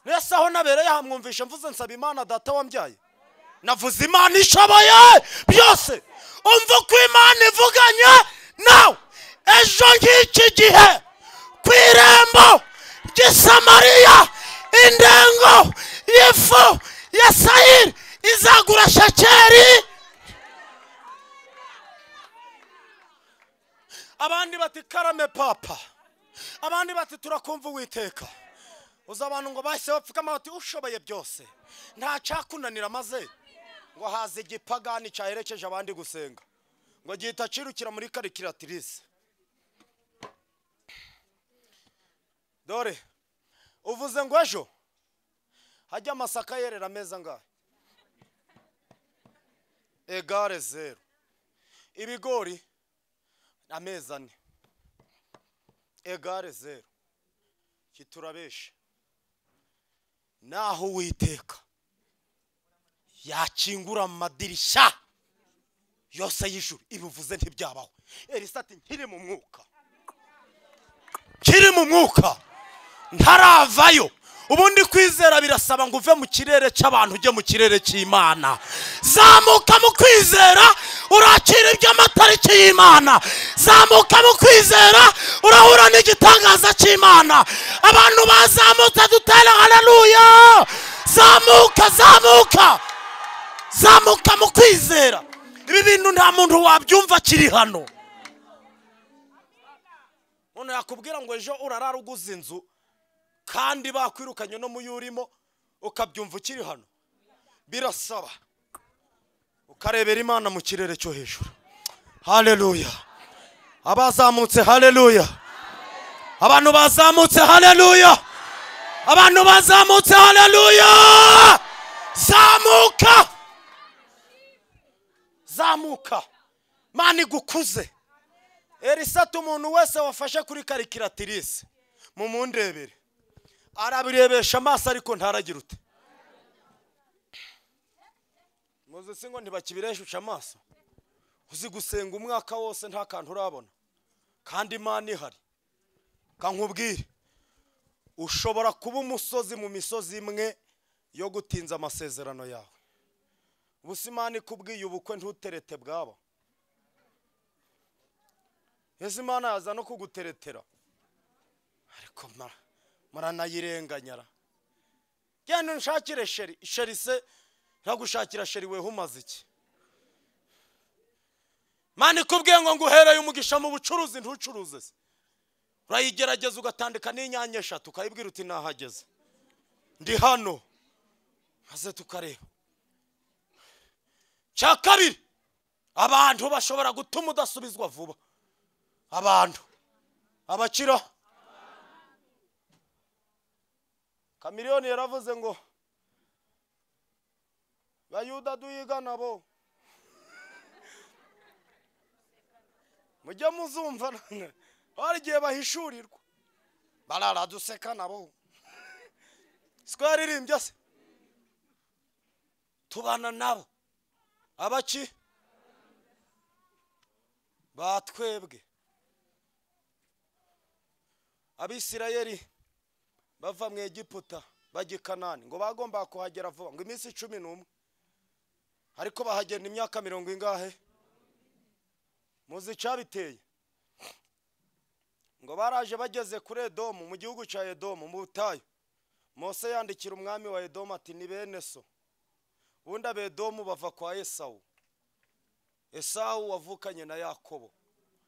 Nese aho nabereye hamwumvisha mvuze nsaba Imana data wambyaye, navuze Imana ishoboye byose. Umva uko Imana ivuganye nawe. Ejo nk'iki gihe ku irembo ry'i Samariya indengo y'ifu ya sayiri izagura shekeri. Abandi bati karame papa, abandi bati turakumva Uwiteka. Uza abantu ngo bahise bapfukama bati ushoboye byose nta cyakunanira. Maze ngo haza igipagani cyaherekeje abandi gusenga, ngo gihita cirukira muri karikiratirise. Dore uvuze ngo ejo hajya amasaka yerera ameza ngahe, egare 0, ibigori ameza 4, egare 0. Kiturabesha. Naho Uwiteka yakingura amadirisha yose y'ijuru, ibivuze ntibyabaho. Elisa ati nkiri mu mwuka, nkiri mu mwuka ntaravayo. Ubundi kwizera birasaba ngo uve mu kirere cy'abantu ujye mu kirere cy'Imana. Zamuka mu kwizera urakira iby'amatariki y'Imana. Zamuka mu kwizera urahura n'igitangaza cy'Imana. Abantu bazamutse dutere haleluya. Zamuka, zamuka, zamuka mu kwizera. Ibi bintu nta muntu wabyumva kiri hano. Umuntu yakubwira ngo ejo urarara uguze inzu kandi bakwirukanye no muyurimo, ukabyumva ukiri hano. Birasaba ukarebera Imana mu kirere cyo hejuru. Haleluya. Abazamutse haleluya. Abantu bazamutse haleluya. Abantu bazamutse haleluya. Zamuka, zamuka, Mana igukuze. Elisa umuntu wese wafashe kuri karikiratirise mumundebere, arabirebesha amaso ariko ntaragira ute. Muzi si ngo ntibakibiresha amaso. Uzi gusenga umwaka wose nta kantu urabona, kandi Imana ihari. Kankubwire, ushobora kuba umusozi mu misozi imwe yo gutinza amasezerano yawe. Ubusa Imana ikubwiye ubukwe ntuterete bwabo. Ese Imana yaza no kuguteretera, ariko muranayirenganyara. Genda unshakire sheri, sheri se ntagushakira sheri weho umaze iki? Imana ikubwiye ngo nguhereye umugisha mu bucuruzi ntucuruze se. Urayigerageza ugatandika n'inyanya 3 ukayibwira uti nahageze, ndi hano, maze tukareba. Cya kabiri, abantu bashobora gutuma udasubizwa vuba. Abantu abakira. Kamiliyoni yaravuze ngo Bayuda duyiga nabo, mujye muzumva hari igihe bahishurirwa barara duseka nabo. Siko yaririmbye se, tubana nabo abaki batwebwe. Abisirayeli bava mu Egiputa bajya i Kanani, ngo bagomba kuhagera vuba, ngo iminsi 11, ariko bahagenda imyaka 40 ingahe? Muzi icyabiteye? Ngo baraje bageze kuri Edomu, mu gihugu cya Edomu mu butayu. Mose yandikira umwami wa Edomu ati ni bene so. Ubundi abedomu bava kwa Esawu. Esawu wavukanye na Yakobo.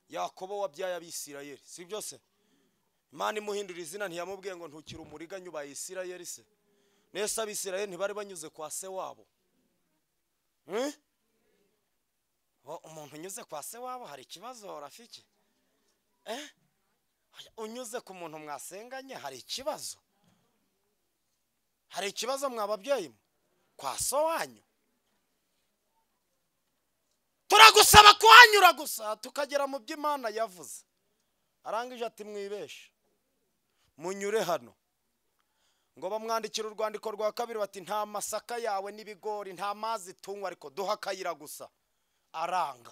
Yakobo wabyaye Abisirayeli, si byo se? Imana imuhindura izina ntiyamubwiye ngo ntukire umuriganya ubaye Isirayeli se. Nese Abisirayeli ntibari banyuze kwa se wabo. Umuntu unyuze kwa se wabo hari ikibazo rafiki? Unyuze ku muntu mwasenganye hari ikibazo? Hari ikibazo mwababyeyi kwa so wanyu? Turagusaba kuhanyura gusa tukagera mu by'Imana yavuze. Arangije ati mwibeshe, munyure hano. Ngo bamwandikira urwandiko rwa kabiri bati nta masaka yawe n'ibigori, nta mazi tunywa, ariko duha akayira gusa. Aranga.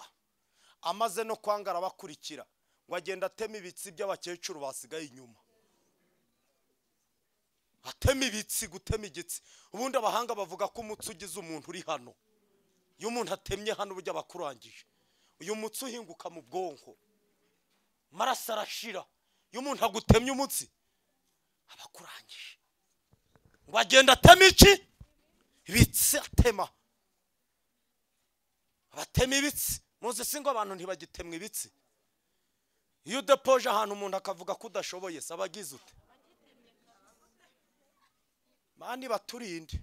Amaze no kwanga arabakurikira, ngo agenda atema ibitsi by'abakecuru basigaye inyuma. Atema ibitsi, gutema igitsi. Ubundi abahanga bavuga ko umutsi ugize umuntu uri hano. Iyo umuntu atemye hano burya bakurangije. Uyu mutsi uhinguka mu bwonko, maraso arashira. Iyo umuntu agutemye umutsi abakurangije. Ngo agenda atema iki? Ibitsi atema. Abatema ibitsi. Muzi si ngo abantu ntibagitemwa ibitsi. Iyo udepoje ahantu umuntu akavuga ko udashoboye, se abagize ute? Mani baturinde.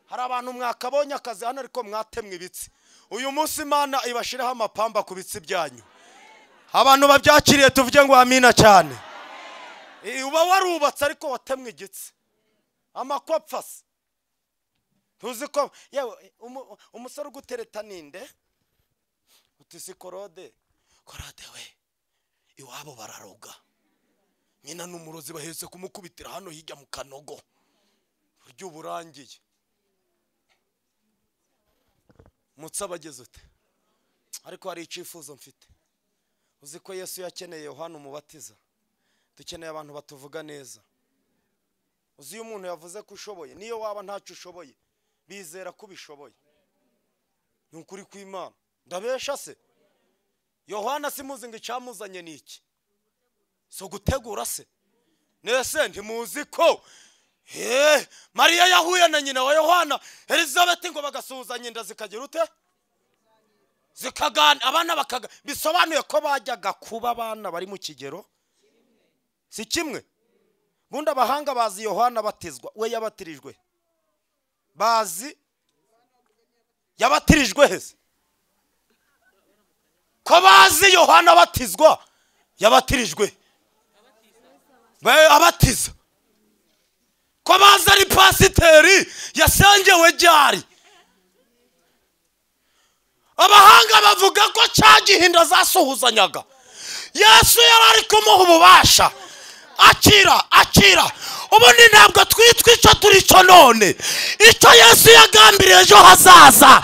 Hari abantu mwakabonye akazi hano ariko mwatemwe ibitsi. Uyu munsi Imana ibashiraho amapamba ku bitsi byanyu. Abantu babyakiriye tuvuge ngo amina cyane. Uba warubatse ariko watemwe igitsi. Amakopfasi. Tuzi ko yewe umusore ugutereta ninde? Uti si Korode. Korode we, iwabo bararoga. Nyina n'umurozi bahetse kumukubitira hano hirya mu kanogo. Buryo burangiye. Mutsa bageze ute? Ariko hari icifuzo mfite. Uzi ko Yesu yakeneye Yohana umubatiza. Dukeneye abantu batuvuga neza. Uzi iyo umuntu yavuze ko ushoboye, niyo waba ntacyo ushoboye, bizera ko ubishoboye. Ni ukuri kw'Imana. Ndabesha se? Yohana simuzi ngo icyamuzanye ni iki? So gutegura se? Nese ntimuzi ko Mariya yahuye na nyina wa Yohana Elizabeth ngo bagasuhuzanya inda zikagira ute? Zikagana, abana bakaga. Bisobanuye ko bajyaga kuba abana bari mu kigero si kimwe. Bundi abahanga bazi Yohana batizwa, we yabatirijwe. Bazi yabatirijwe hese? Ko bazi Yohana batizwa, yabatirijwe. Abatiza. Ko bazi ari pasiteri yasengewe ryari. Abahanga bavuga ko cyagihinda zasuhuzanyaga. Yesu yari ari kumuha ububasha. Akira, akira. Ubundi ntabwo twitwa icyo turi cyo none. Icyo Yesu yagambiriye ejo hazaza.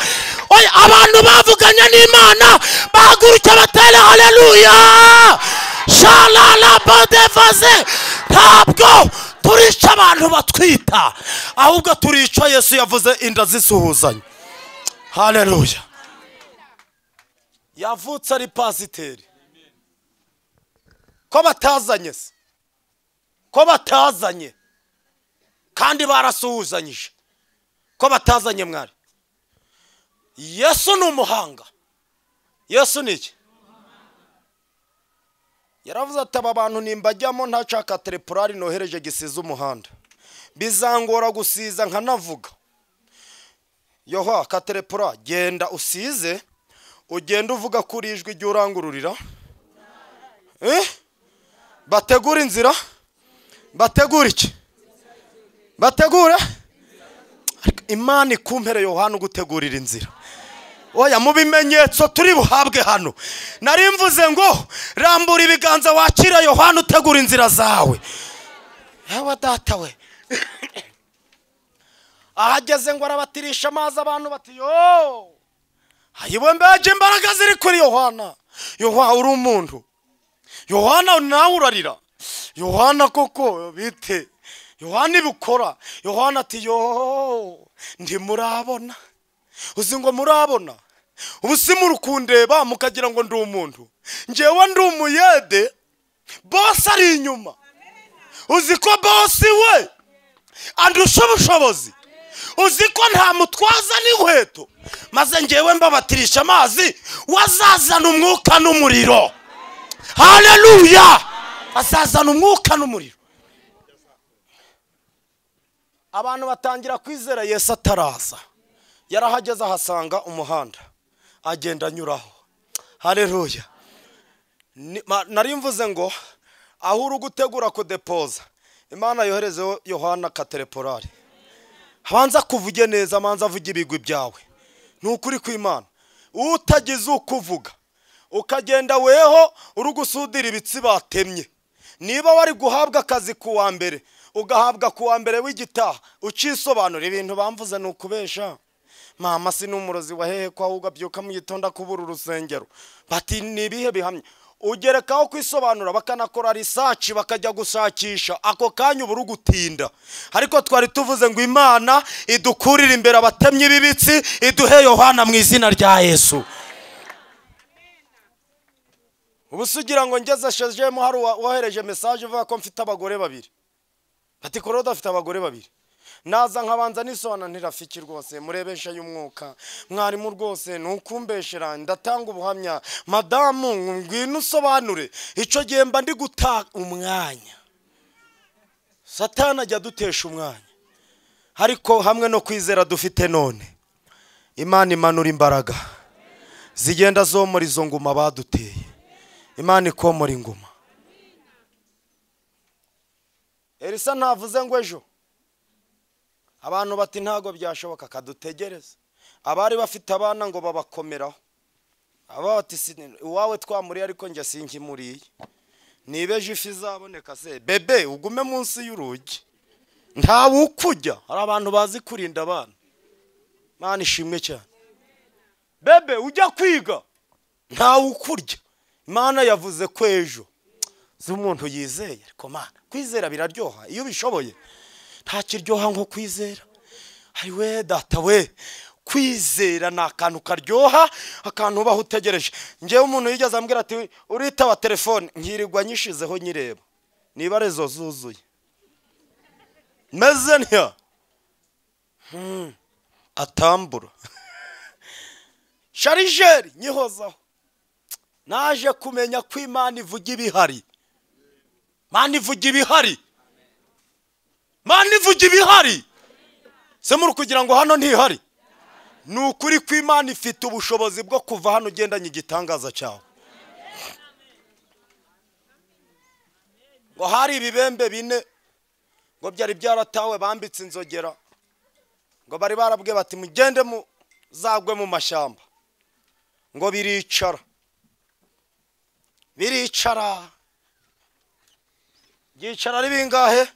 Oya, abantu bavuganye n'Imana bahaguruke batere haleluya. Shalala badevaze. Ntabwo turica abantu batwita, ahubwo turica Yesu yavuze inda zisuhuzanya. Haleluya. Yavutse ari pasiteri. Ko batazanye se? Ko batazanye kandi barasuhuzanyije. Ko batazanye mwari? Yesu ni umuhanga. Yesu ni iki? Yaravuze ati aba bantu nimbajyamo ntacaka teleporari nohereje gisiza umuhanda, bizangora gusiza nkanavuga. Yoha katerepora, genda usize, ugenda uvuga kuri ijwi ry'urangururira. Bategura inzira, bategura iki? Bategura? Imana ikumpere Yohana ugutegurira inzira. Oya, mu bimenyetso turi buhabwe hano. Nari mvuze ngo rambura ibiganza wakira Yohana utegura inzira zawe. Yawa data we. Ahageze ngo arabatirisha amazi abantu bati yo. Ayiwe mbeje imbaraga ziri kuri Yohana. Yohana uri umuntu. Yohana nawe urarira. Yohana koko bite? Yohana ibukora. Yohana ati yo ntimurabona. Uzi ngo murabona? Ubu si murukundeba mukagira ngo ndi umuntu. Njewe ndi umuyede, boss ari inyuma. Uzi ko boss we andusha ubushobozi. Uzi ko nta mutwaza n'inkweto. Maze njewe mbabatirisha amazi, wazazana umwuka n'umuriro. Haleluya! Azazana umwuka n'umuriro. Abantu batangira kwizera Yesu ataraza. Yarahageze ahasanga umuhanda, agenda anyuraho. Haleluya. Nari mvuze ngo aho uri gutegura kudepoza, Imana yoherezeho Yohana katereporari. Abanza kuvuge neza, abanza avuge ibigwi byawe. Ni ukuri kw'Imana. Utagize ukuvuga ukagenda weho uri gusudira ibitsi batemye. Niba wari guhabwa akazi ku wa mbere, Ugahabwa kuwa mbere w'igitaha ucisobanura ibintu bamvuze nukubesha. Mama si numurozi wa hehe kwa ugabyuka mu gitondo kubura urusengero. Bati nibihe bihamye. Ugerekaho kwisobanura bakanakora research bakajya gushakisha ako kanya uburu gutinda. Ariko twari tuvuze ngo Imana idukurira imbere abatemye bibitsi iduhe Yohana mu izina rya Yesu. Ubu sugira ngo ngeze shejemo hari wohereje message uvuga ko mfite abagore babiri. Ati Koroda afite abagore babiri. Naza nkabanza nisona ntirafiki rwose murebesha y'umwuka mwarimu rwose nukumbeshera ndatanga ubuhamya madamu ngwino usobanure ico gihe mba ndi guta umwanya. Satana ajya dutesha umwanya, ariko hamwe no kwizera dufite none Imana imanura imbaraga zigenda zomora izo nguma baduteye. Imana ikomora inguma. Elisa ntavuze ngo ejo. Abantu bati ntago byashoboka kadutegereza. Abari bafite abana ngo babakomeraho. Aba bati iwawe twamuriye ariko njye sinkimuriye. Nibeje ifi zaboneka se bebe ugume munsi y'urugi. Ntawe ukujya. Hari abantu bazi kurinda abana. Mana ishimwe cyane. Bebe ujya kwiga ntawe ukurya. Imana yavuze ko ejo. Z'umuntu yizeye ariko Mana kwizera biraryoha iyo bishoboye. Nta kiryoha nko kwizera. Ari we data we, kwizera ni akantu karyoha, akantu ubaho utegereje. Ngewe umuntu yigeze ambwira ati uritaba telefone nkirirwa nyishizeho nyireba niba rezo zuzuye meze ntya atambura sharijeri nyihozaho. Naje kumenya ko Imana ivuga ibihari. Imana ivuga ibihari. Imana ivuga ibihari. Se muri kugira ngo hano ntihari. Ni ukuri ko Imana ifite ubushobozi bwo kuva hano ugendanye igitangaza cyawe. Ngo hari ibibembe bine ngo byari byaratawe bambitse inzogera, ngo bari barabwe bati mugende muzagwe mu mashyamba, ngo biricara biricara byicara ari bingahe?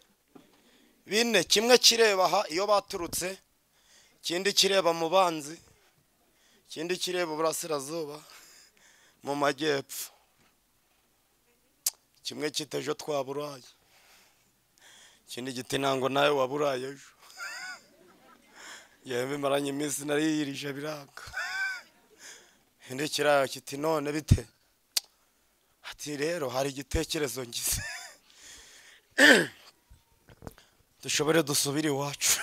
Bine. Kimwe kireba aha iyo baturutse, ikindi kireba mu banzi, ikindi kireba uburasirazuba mu majyepfo, kimwe kitejo twaburaye, ikindi giti ntango nawe waburaye ejo. Yewe maranye iminsi nariyirije biranga. Indi kiraya kiti none bite? Ati rero hari igitekerezo ngize dushobore dusubire iwacu.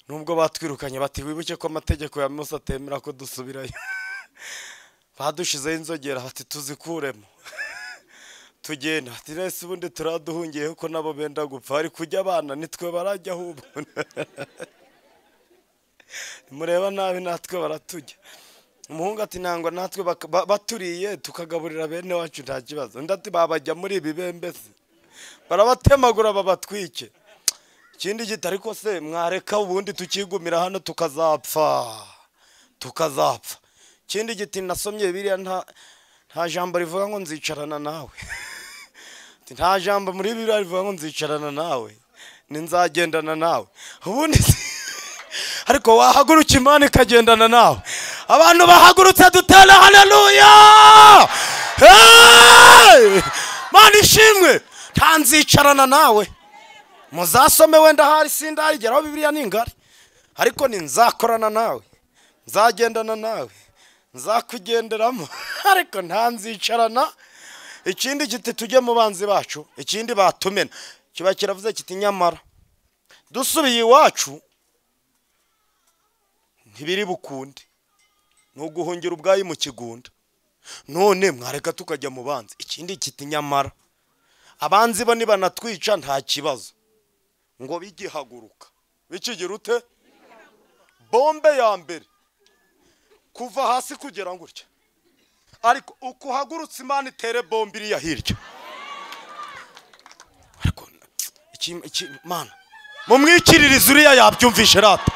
Nubwo batwirukanye bati wibuke ko amategeko ya Mose atemera ko dusubirayo. Badushizeho inzogera bati tuzikuremo tugenda. Ati nese ubundi turaduhungiye ko nabo benda gupfa, ari kujya abana nitwe barajya ahubwo. Mureba nabi natwe baratujya. Umuhungu ati nangwa natwe baturiye tukagaburira bene wacu nta kibazo. Undi ati babajya muri ibi bembe se barabatemagura babatwike. Ikindi giti ariko se mwareka ubundi tukigumira hano tukazapfa tukazapfa. Ikindi giti nasomye biriya nta jambo rivuga ngo nzicarana nawe. Nta jambo muri biriya rivuga ngo nzicarana nawe, ninzagendana nawe. Ubundi ariko wahaguruka Imana ikagendana nawe. Abantu bahagurutse dutera haleluya. Hey! Mana ishimwe. Nta nzicarana nawe. Muzasome wenda hari sindayigeraho Bibiliya ni ngari, ariko ni nzakorana nawe, nzagendana nawe, nzakugenderamo, ariko nta nzicarana. Ikindi giti tujye mu banzi bacu, ikindi batumena kiba kiravuze kiti nyamara dusubiye iwacu ntibiri bukunde, nuguhungira ubwayi mu kigunda. None mwareka tukajya mu banzi. Ikindi kiti nyamara abanzi bo nibanatwica nta kibazo, ngo bigihaguruka bikigira ute? Bombe ya mbere kuva hasi kugera gutya, ariko ukuhagurutse Imana itere bombe iriya hirya. Ariko iki Mana mumwikiririze uriya yabyumvishe rata.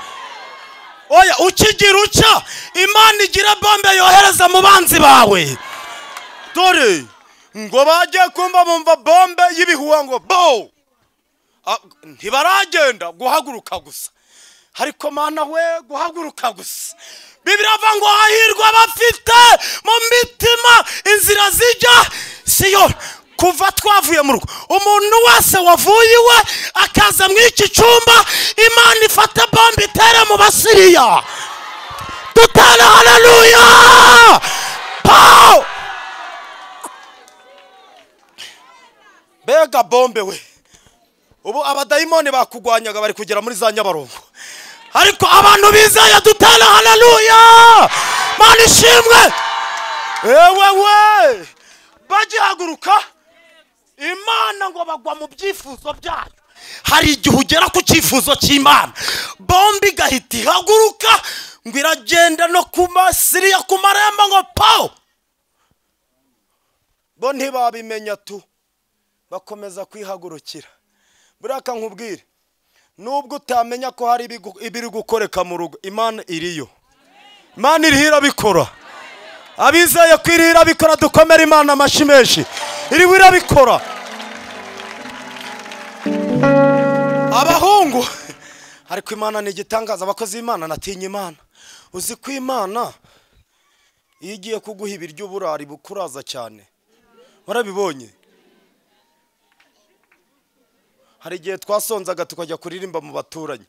Oya ukigira uca Imana igira bombe yohereza mu banzi bawe. Dore ngo bagiye kumva bumva bombe y'ibihuha ngo bo. Ntibaragenda guhaguruka gusa, ariko Mana we guhaguruka gusa. Bibiliya ivuga ngo hahirwa abafite mu mitima inzira zijya Siyoni. Kuva twavuye mu rugo, umuntu wese wavuye iwe akaza mu iki cyumba, Imana ifata bombe itere mu Basiriya. Dutere haleluya! Pow! Mbega bombe we! Ubu abadayimoni bakugwanyaga bari kugera muri za Nyabarongo, ariko abantu bizeye dutere haleluya! Mana ishimwe! Ewe we! Bagihaguruka Imana ngo bagwa mu byifuzo byayo. Hari igihe ugera ku cyifuzo cy'Imana, bombe igahita ihaguruka ngo iragenda no ku Basiriya ku marembo ngo pow! Bo ntibabimenya tu, bakomeza kwihagurukira. Buriya nkubwire, nubwo utamenya ko hari ibiri gukoreka mu rugo, Imana iriyo. Imana iriho irabikora. Abizeye ko iriho irabikora, dukomere Imana amashyi menshi. Iriho irabikora. Abahungu, ariko Imana ni igitangaza. Abakozi b'Imana natinya Imana. Uzi ko Imana iyo igiye kuguha ibiryo uburari bukuraza cyane. Warabibonye? Hari igihe twasonzaga tukajya kuririmba mu baturanyi.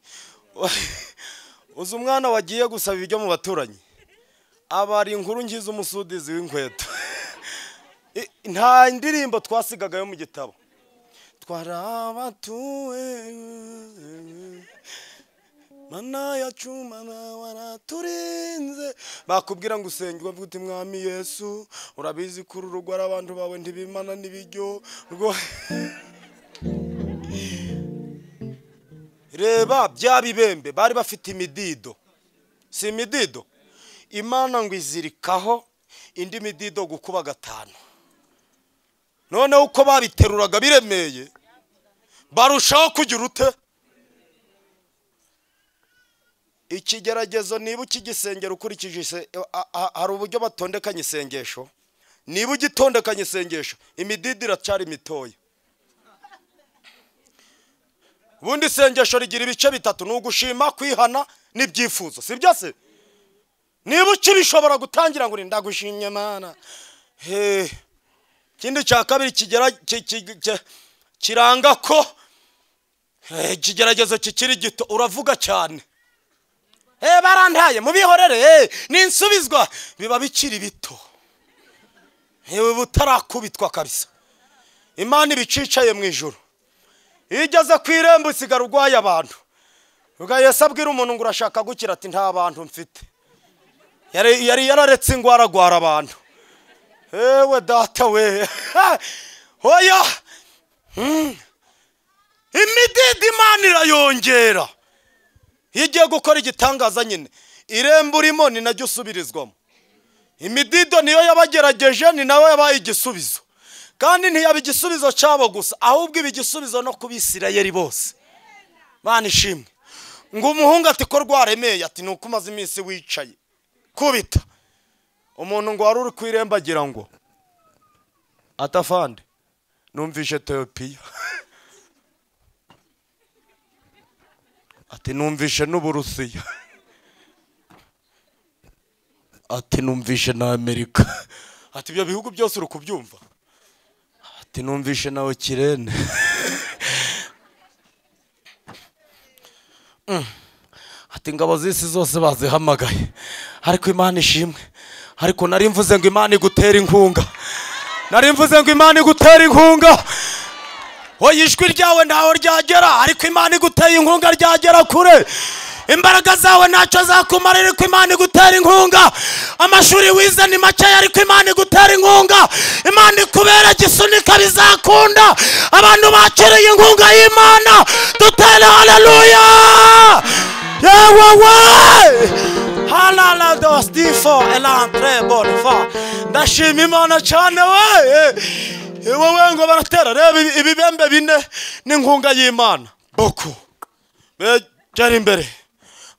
Uzi umwana wagiye gusaba ibiryo mu baturanyi, aba ari inkuru ngize umusudizi w'inkweto. Nta ndirimbo twasigagayo mu gitabo. Twarabatuwe Mana yacu, Mana waraturinze. Bakubwira ngo usenge ukavuga uti Mwami Yesu, urabizi ko uru rugo ari abantu bawe ntibimana n'ibiryo. Reba bya bibembe bari bafite imidido, si imidido? Imana ngo izirikaho indi midido gukuba 5. Noneho uko babiteruraga biremeye, barushaho kugira ute? Ikigeragezo niba ukigisengera ukurikije, hari uburyo batondekanye isengesho. Niba ugitondekanye isengesho, imididi iracyari mitoya. Ubundi isengesho rigira ibice bitatu: ni ugushima, kwihana n'ibyifuzo, si byo se? Niba ukibishobora gutangira ngo ndagushimye Mana. Ikindi cya kabiri kiranga ko ikigeragezo kikiri gito, uravuga cyane. Barantaye mubihorere, ninsubizwa, biba bikiri bito. Butarakubitwa kabisa. Imana ibicicaye mu ijuru. Iyo igeze ku irembo usigara urwaye abantu. Ubwo Yesu abwira umuntu ngo urashaka gukira, ati nta bantu mfite. Yari yararetse ingwara agwara abantu. Ewe data we! Oya! Imididi Imana irayongera. Iyo igiye gukora igitangaza nyine, irembo urimo ni naryo usubirizwamo. Imidido niyo yabagerageje, ni nawe yabaye igisubizo. Kandi ntiyaba igisubizo cyabo gusa, ahubwo iba igisubizo no ku Bisirayeli bose. Mana ishimwe. Ngo umuhungu ati ko rwaremeye, ati nuko umaze iminsi wicaye. Kubita. Umuntu ngo wari uri ku irembo agira ngo atafande, numvise Etiyopiya. Ati numvise n'Uburusiya. Ati numvise na Amerika. Ati ibyo bihugu byose uri kubyumva? Ati numvise na Ukirene. Ati ingabo z'isi zose bazihamagaye. Ariko Imana ishimwe. Ariko nari mvuze ngo Imana igutera inkunga. Nari mvuze ngo Imana igutera inkunga. Oya, ijwi ryawe ntaho ryagera, ariko Imana iguteye inkunga ryagera kure. Imbaraga zawe ntacyo zakumara, ariko Imana igutera inkunga. Amashuri wize ni make, ariko Imana igutera inkunga. Imana ikubera gisunika bizakunda. Abantu bakiriye inkunga y'Imana, dutere haleluya! Yewe we! Halala dos difo elantre bonfa. Ndashima Imana cyane we! Wowe ngo baratera, reba ibibembe bine n'inkunga y'Imana. Boko begera imbere.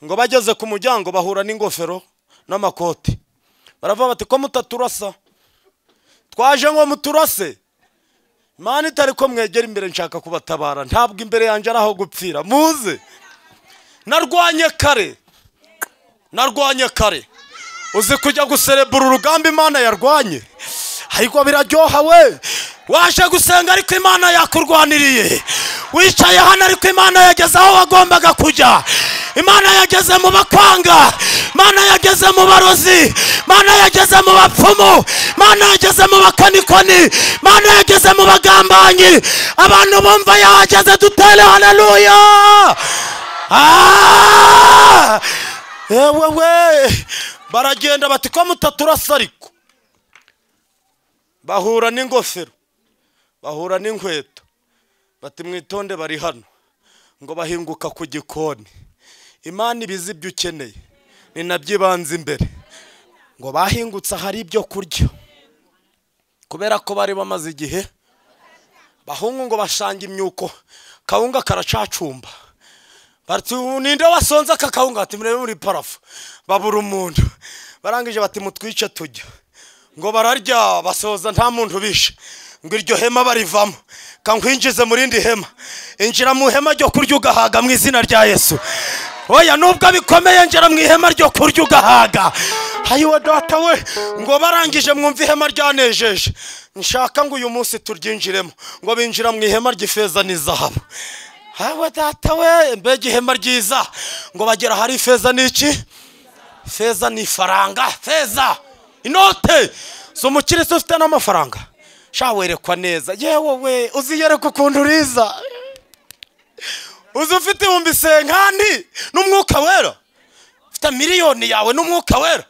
Ngo bageze ku muryango bahura n'ingofero n'amakoti. Baravuga bati ko mutaturasa, twaje ngo muturase. Imana itari ko mwegera imbere nshaka kubatabara, ntabwo imbere yanjye ari aho gupfira. Muze. Narwanye kare. Narwanye kare. Uzi kujya guserebura urugamba Imana yarwanye. Ariko biraryoha we. Waje gusenga ariko Imana yakurwaniriye. Wicaye hano ariko Imana yageze aho wagombaga kujya. Imana yageze mu bakwanga, Imana yageze mu barozi, Imana yageze mu bapfumu, Imana yageze mu bakanikoni, Imana yageze mu bagambanyi. Abantu bumva yahageze, dutere haleluya. Ah! Ewe we, baragenda bati ko mutaturasa, ariko bahura n'ingofero, bahura n'inkweto, bati mwitonde bari hano. Ngo bahinguka ku gikoni. Imana ibizi ibyo ukeneye ni nabyibanze imbere. Ngo bahingutse hari ibyo kurya, kubera ko bari bamaze igihe. Bahungu ngo bashanga imyuko, kawunga karacacumba. Bati ninde wasonza aka kawunga? Ati murebe muri parafu. Babura umuntu. Barangije bati mutwice tujya. Ngo bararya basoza nta muntu bishe. Ngo iryo hema barivamo, kankwinjize muri indi hema. Injira mu hema ryo kurya ugahaga mu izina rya Yesu. Oya, nubwo bikomeye njira mu ihema ryo kurya ugahaga. Hayiwe data we. Ngo barangije mwumva ihema ryanejeje, nshaka ngo uyu munsi turyinjiremo. Ngo binjira mu ihema ry'ifeza n'izahabu. Hawe data we, mbega ihema ryiza. Ngo bagera hari ifeza n'iki? Feza ni faranga, feza inote. So umukiristo ufite n'amafaranga sha werekwa neza. Yewe we, uziyereka ukuntu uriza. Uzi ufite 50,000 n'umwuka wera, ufite miliyoni yawe n'umwuka wera,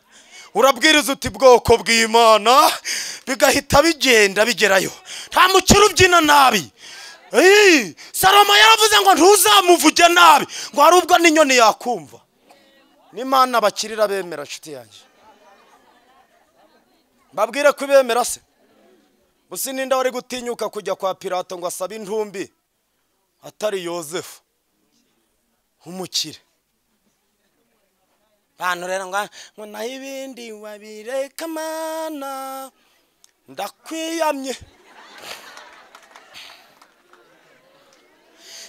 urabwiriza uti bwoko bw'Imana, bigahita bigenda bigerayo. Nta mukiri ubyina nabi. Salomo yaravuze ngo ntuzamuvuge nabi, ngo hari ubwo n'inyoni yakumva. N'Imana bakirira bemera, nshuti yanjye. Babwire ko bemera se. Busi ninda wari gutinyuka kujya kwa Pilato ngo asabe intumbi atari Yosefu umukire. Bantu rero ngo naho ibindi wabireka Mana, ndakwiyamye.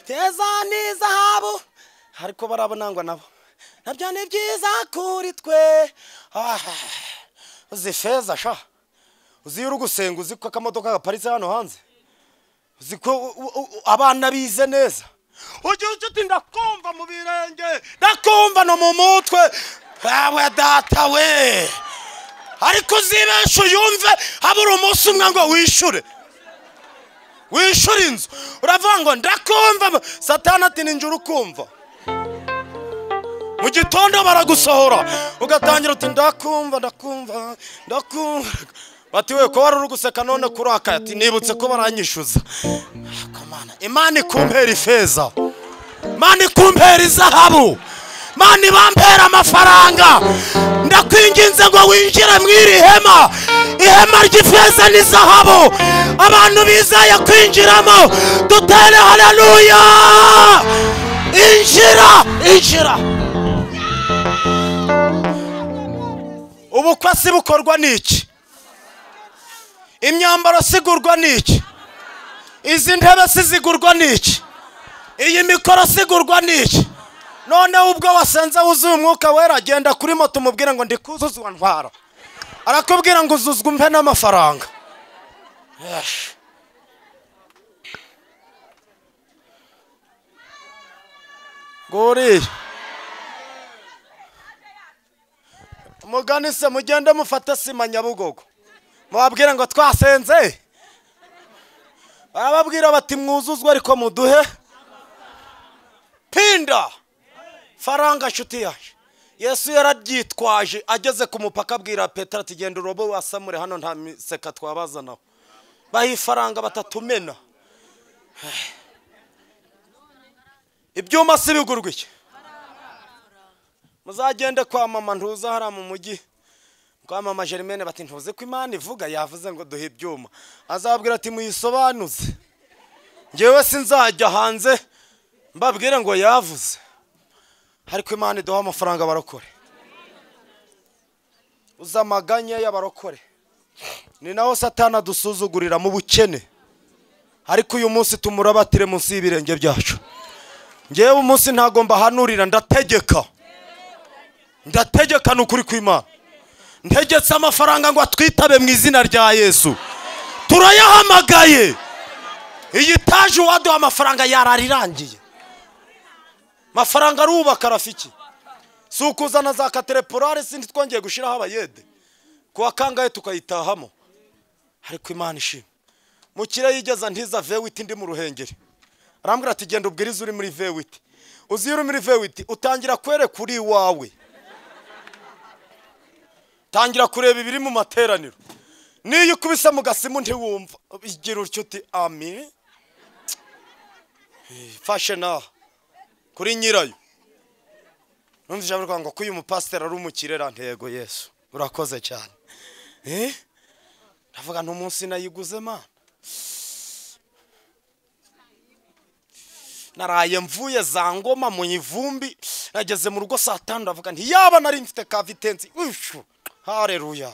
Feza n'izahabu ariko barabonangwa nabo, nabyo ni byiza kuri twe. Uzi feza sha, uzi uri gusenga, uzi ko akamodoka gaparitse hano hanze, uzi ko abana bize neza. Ujye uti ndakumva mu birenge, ndakumva no mu mutwe. Awe data we, ariko uzibesha uyumve, habura umunsi umwe ngo wishure, wishure inzu. Uravuga ngo ndakumva, Satani ati ninjye ukumva. Mu gitondo baragusohora, ugatangira uti ndakumva, ndakumva, ndakumva. Bati we ko wari uri guseka none kurakaye? Ati nibutse ko baranyishyuza. Imana ikumpera ifeza, Imana ikumpera izahabu, Imana ibampera amafaranga. Ndakwinginze ngo winjire mu iri hema, ihema ry'ifeza n'izahabu. Abantu bizeye kwinjiramo, dutere haleluya. Injira, injira. Ubukwe si bukorwa n'iki? Imyambaro sigurwa n'iki? Izi ntebe sizigurwa n'iki? Iyi mikoro sigurwa n'iki? Noneho ubwo wasenze wuzuye umwuka wera, genda kuri moto umubwire ngo ndikuzuzwa ntwara. Arakubwira ngo uzuzwa umpe n'amafaranga. Gori mugani se mugende mufate sima Nyabugogo, mubabwire ngo twasenze. Barababwira bati mwuzuzwe ariko muduhe pinda faranga. Nshuti yaje, Yesu yararyitwaje ageze ku mupaka abwira Petero ati genda urobe wasamure hano nta miseka twabazanaho. Baha ifaranga batatumena. Ibyuma si bigurwa iki? Muzagende kwa mama ntuza hara mu mujyi, kwa mama Germaine, bati ntuze ko Imana ivuga yavuze ngo duhe ibyuma. Azabwira ati muyisobanuze, ngewe sinzajya hanze mbabwire ngo yavuze. Ariko Imana iduha amafaranga barokore. Uzamaganye y'abarokore. Ni naho Satana dusuzugurira mu bukene. Ariko uyu munsi tumurabatire munsi y'ibirenge byacu. Ngewe umunsi ntago mbahanurira, ndategeka. Ndategeka n'ukuri kw'Imana. Ntegetse amafaranga ngo atwitabe mu izina rya Yesu. Turayahamagaye. Iyi taje uwaduha amafaranga yararirangiye. Mafaranga arubaka rafiki. Si ukuzana za katereporare sindi twongeye gushiraho abayede. Kuwa kangahe tukayitahamo. Ariko Imana ishimwe. Mukire yigeza ntiza V8 ndi mu Ruhengeri. Arambwira ati genda ubwirize uri muri V8. Uzi uri muri V8 utangira kwereka uri iwawe. Tangira kureba ibiri mu materaniro. Niyo ukubise mu gasimu ntiwumva. Igira utyo uti ami. Fashe na kuri nyirayo. Numva ijambo ngo ko uyu mupasiteri ari umukirera ntego Yesu. Urakoze cyane. Ndavuga nti umunsi nayiguze Mana. Naraye mvuye za ngoma mu ivumbi, nageze mu rugo saa 5 ndavuga nti yaba nari mfite ka vitensi. Haleluya.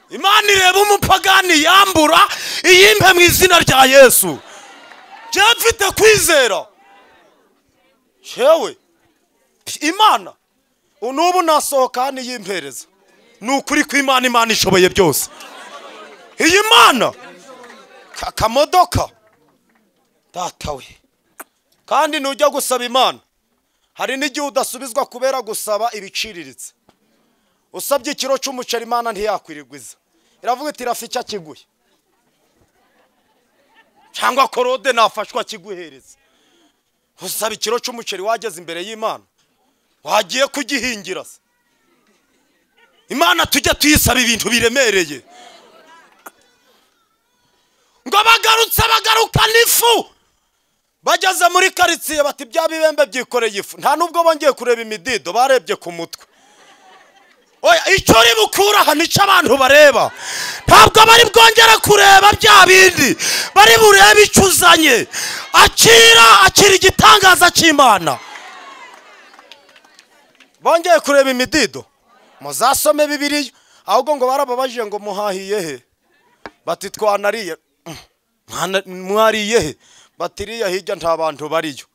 Imana ireba umupagani yambura iyimpe mu izina rya Yesu. Je mfite kwizera. Yewe Imana unubu nasohoka ni yimpereza. Nukuri kw'Imana, Imana ishoboye byose. Iyi Mana kamodoka data we. Kandi nujya gusaba Imana hari n'igihe udasubizwa kubera gusaba ibiciriritse. Usabye ikiro cy'umuceri Imana ntiyakwirirwiza. Iravuga iti rafiki akiguye. Cyangwa korode nafashwa kiguhereza. Usaba ikiro cy'umuceri wageze imbere y'Imana. Wagiye kugihingira se. Imana tujya tuyisaba ibintu biremereye. Ngo bagarutse bagarukana ifu. Bageze muri karitsiye bati bya bibembe byikoreye ifu. Nta nubwo bongeye kureba imidido, barebye ku mutwe. Oya icyo uri bukura aha nico abantu bareba. Ntabwo bari bwongera kureba bya bindi. Bari burebe icyo uzanye. Akira, akira igitangaza cy'Imana. Bongeye kureba imidido. Muzasome Bibiliya. Ahubwo ngo barababajije ngo muhahiye he? Bati twanariye. Mwariye he? Bati riya hirya nta bantu bariyo.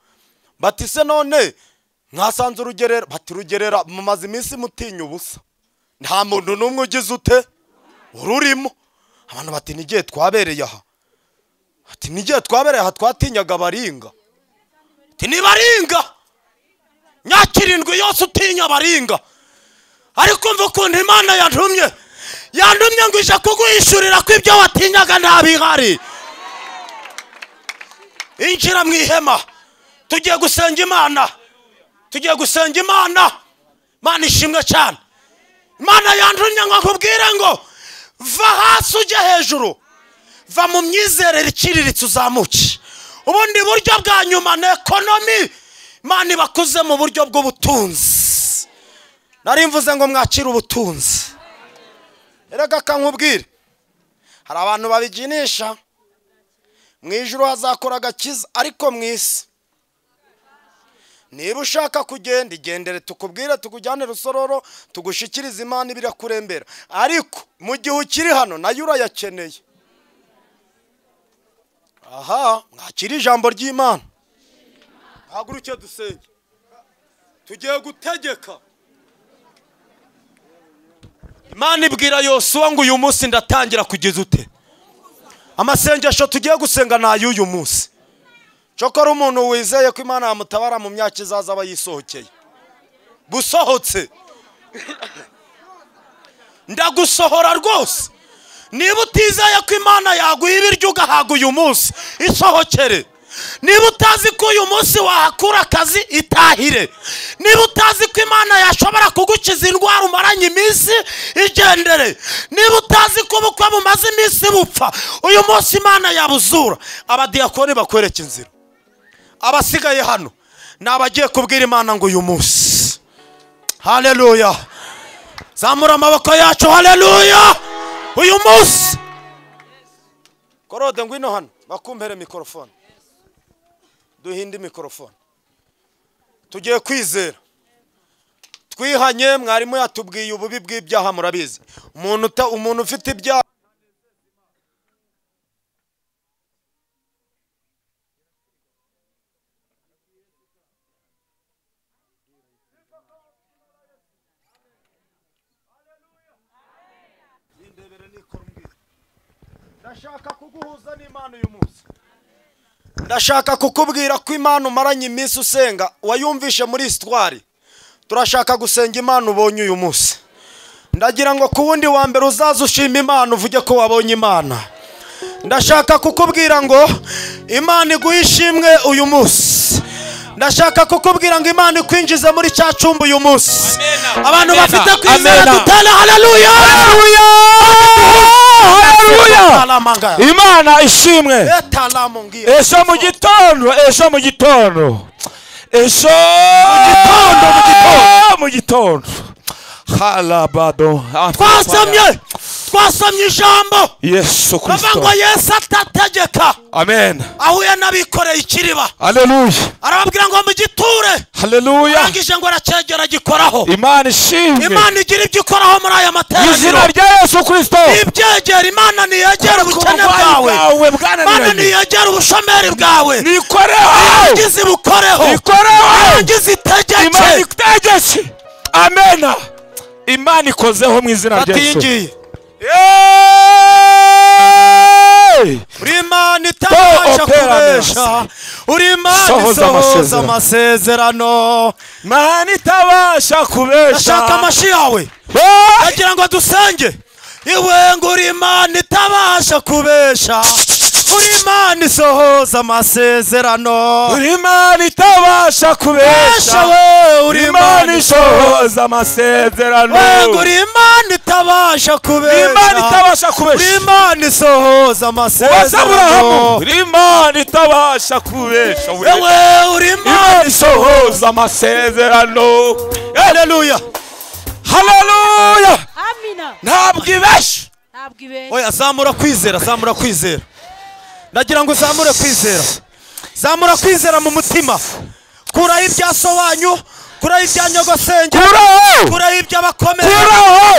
Bati se none mwasanze urugerera? Bati rugerera mumaze iminsi mutinya ubusa. Nta muntu n'umwe ugize ute ururimo. Abantu bati nigiye twabereye aha. Ati nigiye twabereye aha twatinyaga baringa. Ati ni baringa. Nyakirindwi yose utinya baringa. Ariko mva ukuntu Imana yantumye. Yantumye ngo ije kuguhishurira ko ibyo watinyaga ntabihari. Injira mu ihema. Tugiye gusenga Imana. Tugiye gusenga Imana. Imana ishimwe cyane. Imana yantumye ngo akubwire ngo va hasi ujye hejuru. Va mu myizerere iciriritse uzamuke. Ubundi buryo bwa nyuma ni ekonomi. Imana ibakuze mu buryo bw'ubutunzi. Nari mvuze ngo mwakire ubutunzi. Erega kankubwire. Hari abantu babiginisha. Mu ijuru hazakora agakiza ariko mu isi. Niba ushaka kugenda igendere tukubwire tukujyane Rusororo tugushikirize Imana ibirakurembera. Ariko mu gihe ukiri hano nayo urayakeneye. Aha, mwakire ijambo ry'Imana. Haguruke dusenge. Tugiye gutegeka. Imana ibwira Yosuwa ngo uyu munsi ndatangira kugeza ute. Amasengesho tugiye gusenga na y'uyu munsi. Cyokora umuntu wizeye ko Imana yamutabara mu myaka izaza aba yisohokeye. Busohotse. Ndagusohora rwose. Niba utizeye ko Imana yaguha ibiryo ugahaga uyu munsi, isohokere. Niba utazi ko uyu munsi wahakura akazi, itahire. Niba utazi ko Imana yashobora kugukiza indwara umaranye iminsi, igendere. Niba utazi ko ubukwe bumaze iminsi bupfa, uyu munsi Imana yabuzura. Abadiyakoni bakwereka inzira. Abasigaye hano ni abagiye kubwira Imana ngo uyu munsi. Haleluya. Zamura amaboko yacu, haleluya. Uyu munsi. Korode ngwino hano bakumpere mikrofone. Duhinde mikrofone. Tugiye kwizera. Twihanye, mwarimu yatubwiye ububi bw'ibyaha murabizi. Umuntu ufite ibyaha Ndashaka kuguhuza n'Imana uyu munsi. Ndashaka kukubwira ko Imana umaranye iminsi usenga wayumvishe muri histoire. Turashaka gusenga Imana ubonye uyu munsi. Ndagira ngo ku wundi wa mbere uzaza ushima Imana uvuge ko wabonye Imana. Ndashaka kukubwira ngo Imana iguhe ishimwe uyu munsi. Ndashaka kukubwira ngo Imana ikwinjize muri cya cyumba uyu munsi. Abantu bafite kwizera dutale haleluya. Haleluya. Imana ishimwe. Ejo mu gitondo, ejo mu gitondo. Ejo mu gitondo. Halabado. Twasomye ijambo. Yesu Kristo. Ngo Yesu atategeka. Amen. Ahuye n'abikoreye ikiriba. Haleluya. Arababwira ngo mugiture. Haleluya. Arangije ngo aracyegera gikoraho. Imana ishimwe. Imana igira ibyo ikoraho muri aya materaniro. Izina rya Yesu Kristo. Ibyegera Imana niyegera ubukene bwawe. Imana niyegera ubushomeri bwawe. Nikoreho. Irangize bukoreho. Ikoreho. Irangize itegeke. Imana itegeke. Amen. Imana ikozeho mu izina rya Yesu. Uri Imana itabasha kubesha, uri Imana isohoza amasezerano. Imana itabasha kubesha. Ndashaka amashi yawe ndagira ngo dusenge. Iwe ngo uri Imana itabasha kubesha, uri Imana isohoza amasezerano. Uri Imana itabasha kubesha, uri Imana isohoza amasezerano. Uri Imana itabasha kubesha, Imana itabasha kubesha, uri Imana isohoza amasezerano. Uri Imana itabasha kubesha, uri Imana isohoza amasezerano. Haleluya. Haleluya. Amina. Ntabwo ibesha. Ntabwo ibesha. Oya, zamura kwizera, zamura kwizera. Ndagira ngo uzamure kwizera. Zamura kwizera mu mutima. Kuraho ibya so wanyu, kuraho ibya nyogosenge, kuraho iby'abakomeye,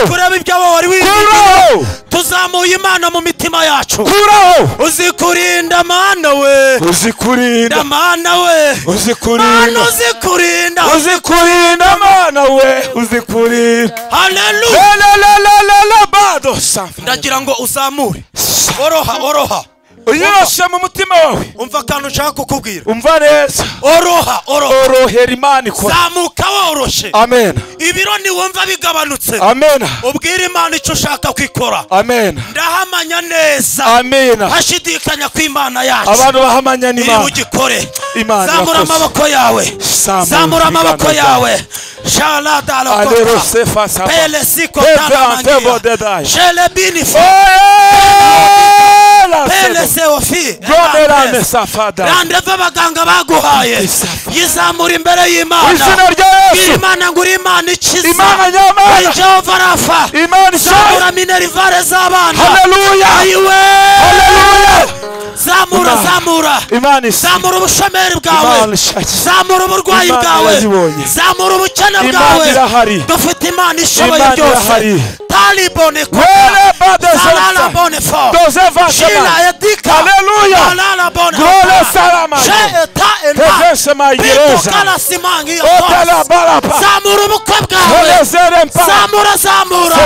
kuraho iby'abo wari wiringiye. Tuzamuye Imana mu mitima yacu. Kuraho. Uzikurinda Mana we. Uzikurinda Mana we. Uzikurinda. Uzikurinda. Uzikurinda Mana we. Uzikurinda. Haleluya. La la la la la bado. Ndagira ngo uzamure. Oroha, oroha. Uyoroshe mu mutima wawe. Umva akantu nshaka kukubwira. Umva neza. Oroha, oroha. Orohera Imana ikora. Zamuka woroshe. Amen. Ibiro niwumva bigabanutse. Amen. Ubwira Imana icyo ushaka kwikora. Amen. Ndahamanya neza. Amen. Hashidikanya ku Imana yacu. Abantu bahamanya n'Imana. Ugikore. Imana. Zamura amaboko yawe. Zamura amaboko yawe. Shala dalo kota. Pele siko tala. Shele bini. Pele seofi. Randeva baganga baguhaye. Yizamura imbere y'Imana. Imana nguri Imana ikiza. Imana nyamana. Jehova Rafa. Imana zamura minerivare z'abana. Haleluya. Ayiwe. Haleluya. Zamura, zamura. Imana zamura ubushomeri bwawe. Zamura uburwayi bwawe. Zamura ubukene bwawe. Dufite Imana ishoboye byose. Talibone ko. Salala bone fo. Shila edika. Haleluya. Salala bone. Gloria salama. Sheta ena. Kala simangi. Zamura ubukwe bwawe. Zamura, zamura.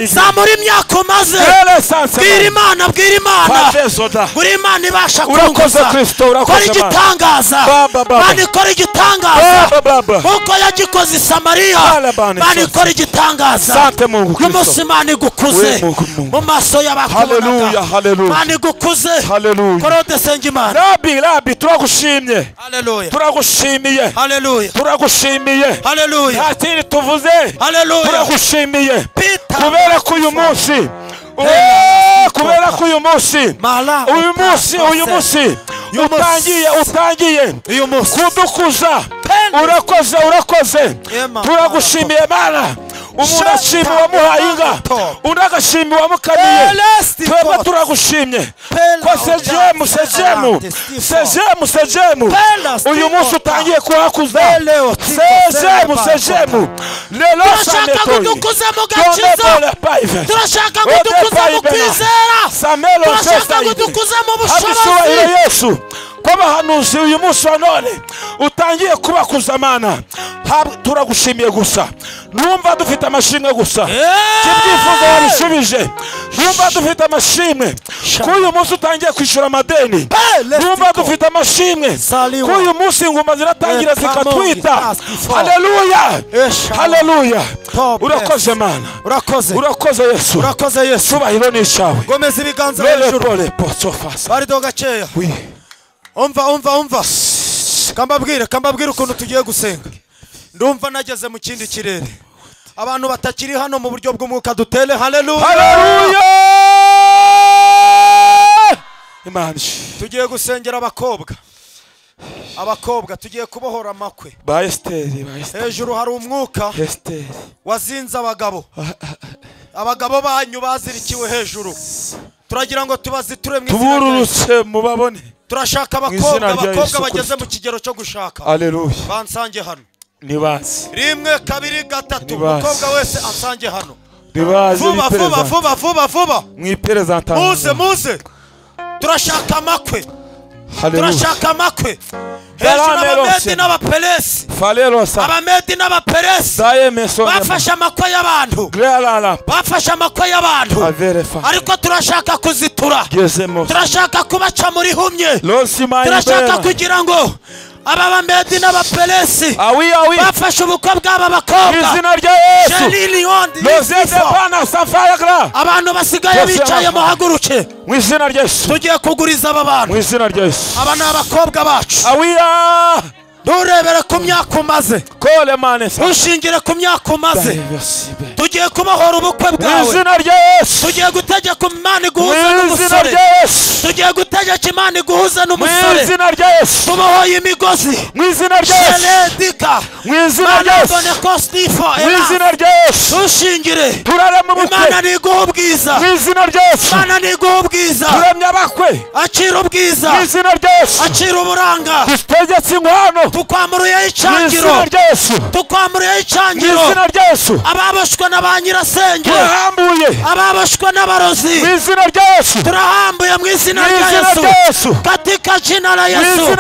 Zamura imyaka umaze. Bwira Imana, bwira Imana. Bwira Imana ibasha kunguza. Kora igitangaza. Imana ikora igitangaza. Nkuko yagikoze i Samariya. Imana ikora igitangaza. Umunsi Imana igukuze mu maso y'abakubonaga. Imana igukuze. Korode senga Imana. Rabi, Rabi, turagushimye. Haleluya. Turagushimiye. Haleluya. Turagushimiye. Haleluya. Nta kindi tuvuze. Haleluya. Turagushimiye. Kubera ko uyu munsi, kubera ko uyu munsi, uyu munsi, uyu munsi utangiye, utangiye kudukuza. Urakoze, urakoze. Turagushimiye Mana. Umuntu ashima uwamuhaye inka, undi agashima uwamukamiye. Twebwe turagushimye ko sejemu, sejemu, sejemu, sejemu. Uyu munsi utangiye kuhakuza. Sejemu, sejemu. Lelo Turashaka kudukuza mu gakiza. Turashaka kudukuza mu kwizera. Turashaka kudukuza mu bushobozi. Yesu. B'abahanuzi uyu munsi wa none utangiye kubakuza Mana, turagushimiye gusa. Numva dufite amashimwe gusa, ibyifuzo wabishubije. Numva dufite amashimwe ko uyu munsi utangiye kwishyura amadeni. Numva dufite amashimwe ko uyu munsi inguma ziratangira zikatwita. Haleluya, haleluya. Urakoze Mana, urakoze, urakoze Yesu, urakoze Yesu. Cyubahiro ni icyawe. Gomeza ibiganza hejuru. Barido gakeya. Umva, umva, umva. Kambabwire ukuntu tugiye gusenga. Ndumva nageze mu kindi kirere. Abantu batakiri hano mu buryo bw'umwuka dutere haleluya. Haleluya. Imana. Tugiye gusengera abakobwa. Abakobwa tugiye kubohora amakwe. Ba Esteri, ba Esteri. Hejuru hari umwuka Esteri wazinze abagabo. Abagabo banyu bazirikiwe hejuru. Turagira ngo tubaziture mu izina rya Yesu. Tubururutse mubabone. Turashaka abakobwa, abakobwa bageze mu kigero cyo gushaka. Haleluya. Bansange hano. Nibaze. 1 2 3. Umukobwa wese ansange hano. Nibaze. Vuba vuba vuba vuba vuba. Mwiperezanta. Muze muze. Turashaka amakwe. Turashaka amakwe. Hejuru abamedi n'abaperesi. Abamedi n'abaperesi bafashe amakwe y'abantu. Bafashe amakwe y'abantu. Ariko turashaka kuzitura. Turashaka kubaca muri humye. Turashaka kugira ngo aba bamedi n'abaperesi bafashe ubukwe bw'aba bakobwa. Abantu basigaye bicaye muhaguruke. Tugiye kuguriza aba bantu. Aba ni abakobwa bacu. Nturebere ku myaka umaze, ntushingire ku myaka umaze. Tugiye kubohora ubukwe bwawe. Tugiye gutegeka Imana iguhuza n'umusore. Tugiye gutegeka Imana iguhuza n'umusore. Tubohoye imigozi. Sheledika. Ntushingire. Imana niguha ubwiza. Imana niguha ubwiza. Akira ubwiza. Akira uburanga. Tukwamuruye icangiro. Tukwamuruye icangiro. Ababoshwe na ba nyirasenge, ababoshwe n'abarozi, turahambuye mu izina rya Yesu. Katika jina la Yesu.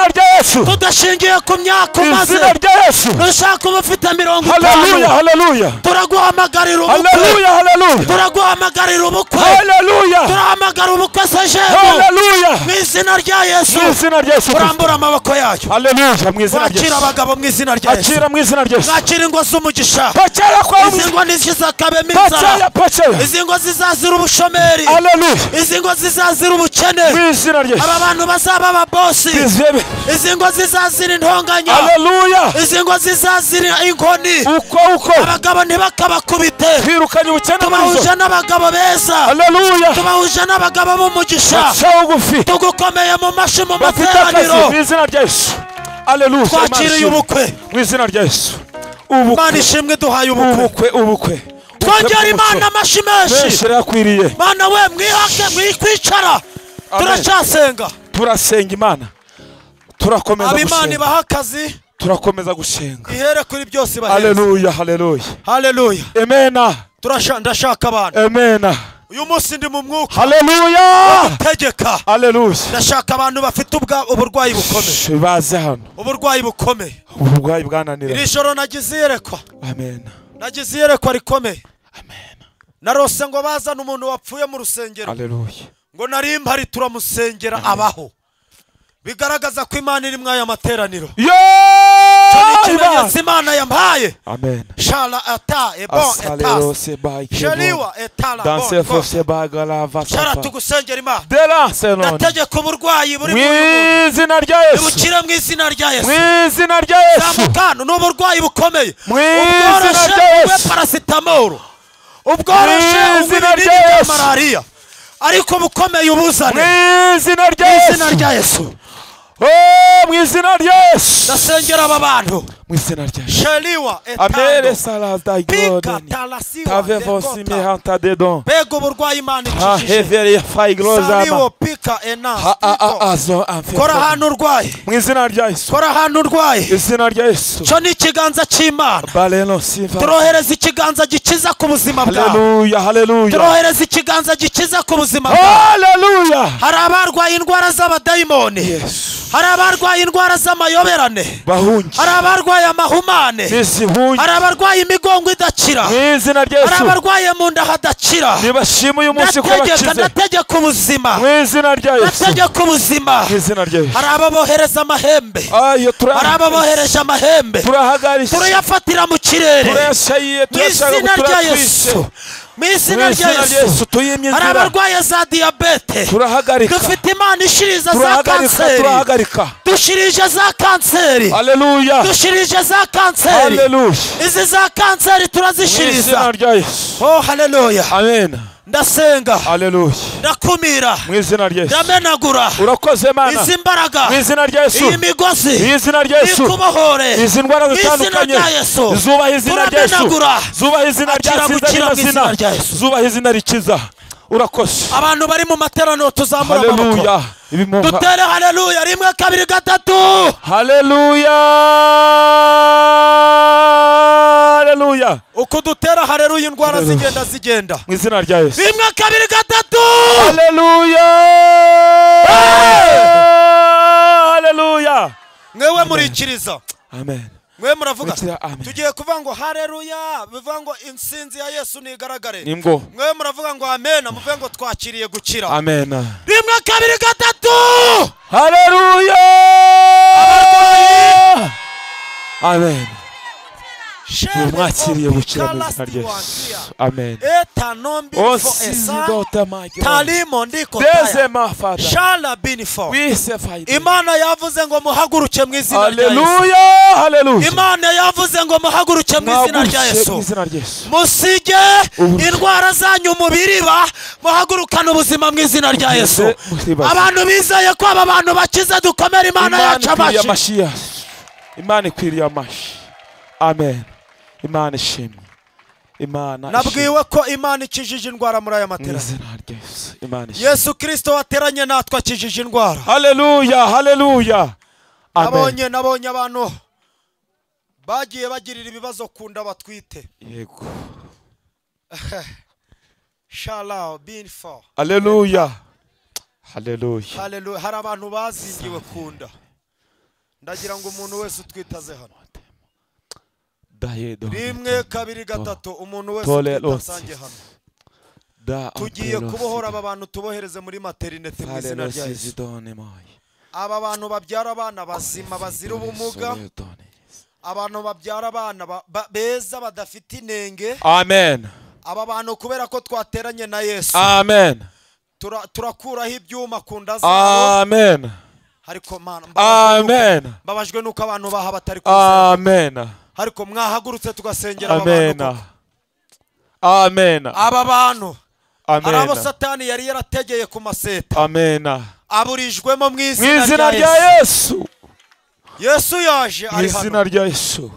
Tudashingiye ku myaka umaze. Nushaka uba ufite 50. Turaguhamagarira ubukwe. Turaguhamagarira ubukwe. Turahamagara ubukwe sejemu mu izina rya Yesu. Turambura amaboko yacu. Akira abagabo mu izina rya Yesu. Akira ingo z'umugisha. Izi ngo ntizizakabemo inzara. Izi ngo zizazira ubushomeri. Izi ngo zizazira ubukene. Aba bantu bazaba ababosi. Izi ngo zizazira intonganya. Izi ngo zizazira inkoni. Abagabo ntibakabakubite. Tubahuje n'abagabo beza. Tubahuje n'abagabo b'umugisha. Tugukomeye mu mashi mu materaniro. Twakiriye ubukwe mu izina rya Yesu. Imana ishimwe duhaye ubukwe. Ubukwe. Twongera Imana amashi menshi. Mana we mwihake mwikwicara. Turacyasenga. Turasenga Imana. Turakomeza gusenga. Imana ibaha akazi. Turakomeza gusenga. Ihere kuri byose bahereze. Haleluya, haleluya. Haleluya. Amena. Ndashaka abantu. Amena. Uyu munsi ndi mu mwuka. Haleluya. Tegeka. Haleluya. Ndashaka abantu bafite uburwayi bukomeye. Baze hano. Uburwayi bukomeye. Uburwayi bwananira. Iri joro nagize iyerekwa. Amen. Nagize iyerekwa rikomeye. Amen. Narose ngo bazana umuntu wapfuye mu rusengero. Haleluya. Ngo nari mpari turamusengera abaho. Bigaragaza ko Imana iri mwaya materaniro. Yo! Imana yampaye. Amen. Shala ata e bon eta. Shaliwa etala. Danse fose bagala vasa. Shara tugusengera Imana. Dela senon. Nategeka uburwayi buri mu izina rya Yesu. Ubukire mu izina rya Yesu. Mu izina rya Yesu. Zamukano n'uburwayi bukomeye. Mu izina rya Yesu. Paracetamol. Ubworoshe izina rya Yesu. Malaria. Ariko bukomeye ubuzane. Mu izina rya Yesu. Izina rya Yesu. Oh, mu izina rya Yesu. Ndasengera aba bantu. Mu izina rya Yesu. Sheliwa etando. Pika Bego uburwayi Imana ikijije. Saliwo pika ena. Kora ahantu urwaye. Mu izina rya Yesu. Kora ahantu urwaye. Izina rya Yesu. Cyo ni ikiganza cy'Imana. Turohereza ikiganza gikiza ku buzima bwawe. Haleluya, haleluya. Turohereza ikiganza gikiza ku buzima bwawe. Haleluya. Hari abarwaye indwara z'abadayimoni. Hari abarwaye indwara z'amayoberane, hari abarwaye amahumane, hari abarwaye imigongo idakira, hari abarwaye mu nda hadakira. Ndategeka ubuzima, ndategeka ubuzima. Hari ababohereza amahembe, hari ababohereje amahembe, turayafatira mu kirere mu izina rya Yesu. Mu izina rya Yesu. Hari abarwaye za diyabete, dufite Imana ishiriza za kanseri, dushirije za kanseri, dushirije za kanseri, izi za kanseri turazishiriza. Oh haleluya, amen. Ndasenga, haleluya, ndakumira mu izina rya Yesu, ndamenagura urakoze Mana izi mbaraga mu izina rya Yesu, iyi migozi mu izina rya Yesu, ikubohore izi ndwara zitandukanye zubaha izina rya Yesu, zubaha izina rya Yesu, zubaha izina rikiza. Urakoze. Abantu bari mu materaniro tuzamura amaboko, dutere haleluya 1 2 3. Haleluya, haleluya. Uko dutera haleluya indwara zigenda zigenda mu izina rya Yesu. 1 2 3. Haleluya, haleluya. Mwewe murikiriza, amen. Mwe muravuga tugiye kuvuga ngo haleluya, bivuga ngo insinzi ya Yesu nigaragare. Mwe muravuga ngo amen, muvuge ngo twakiriye gukira. Amen. 1 2 3. Haleluya, amen. Mwakiriye gukira mu izina rya Yesu. Amen. Imana yavuze ngo muhaguruke mu izina rya Yesu. Haleluya, haleluya. Imana yavuze ngo muhaguruke mu izina rya Yesu. Musige indwara zanyu mu biriba, muhagurukane ubuzima mu izina rya Yesu. Abantu bizeye ko aba bantu bakize, dukomere Imana yacu amashyi. Imana ikwiriye amashyi. Amen. Imana ishimwe. Imana nabwiwe ko Imana ikijije indwara muri aya materaniro. Imana ishimwe. Yesu Kristo wateranye natwe akijije indwara. Haleluya, haleluya. Amen. Nabonye abantu bagiye bagirira ibibazo kunda batwite. Yego. Shalom bin for. Haleluya. Haleluya. Haleluya. Hari abantu bazingiwe kunda. Ndagira ngo umuntu wese utwitaze hano. 1 2 3 umuntu wese utasange hano. Tugiye kubohora aba bantu, tubohereze muri materinete mu izina rya Yesu. Aba bantu babyara abana bazima bazira ubumuga, abantu babyara abana beza badafite inenge. Amen. Aba bantu kubera ko twateranye na Yesu, amen, turakuraho ibyuma ku nda zabo. Amen. Ariko Mana, amen, mbabajwe nuko abantu baha batari kwizera. Amen. Ariko mwahagurutse tugasengera aba bantu. Amen. Aba bantu, arabo Satani yari yarategeye ku maseta. Amen. Aburijwemo mu izina rya Yesu. Yesu yaje ari hano. Mu izina rya Yesu.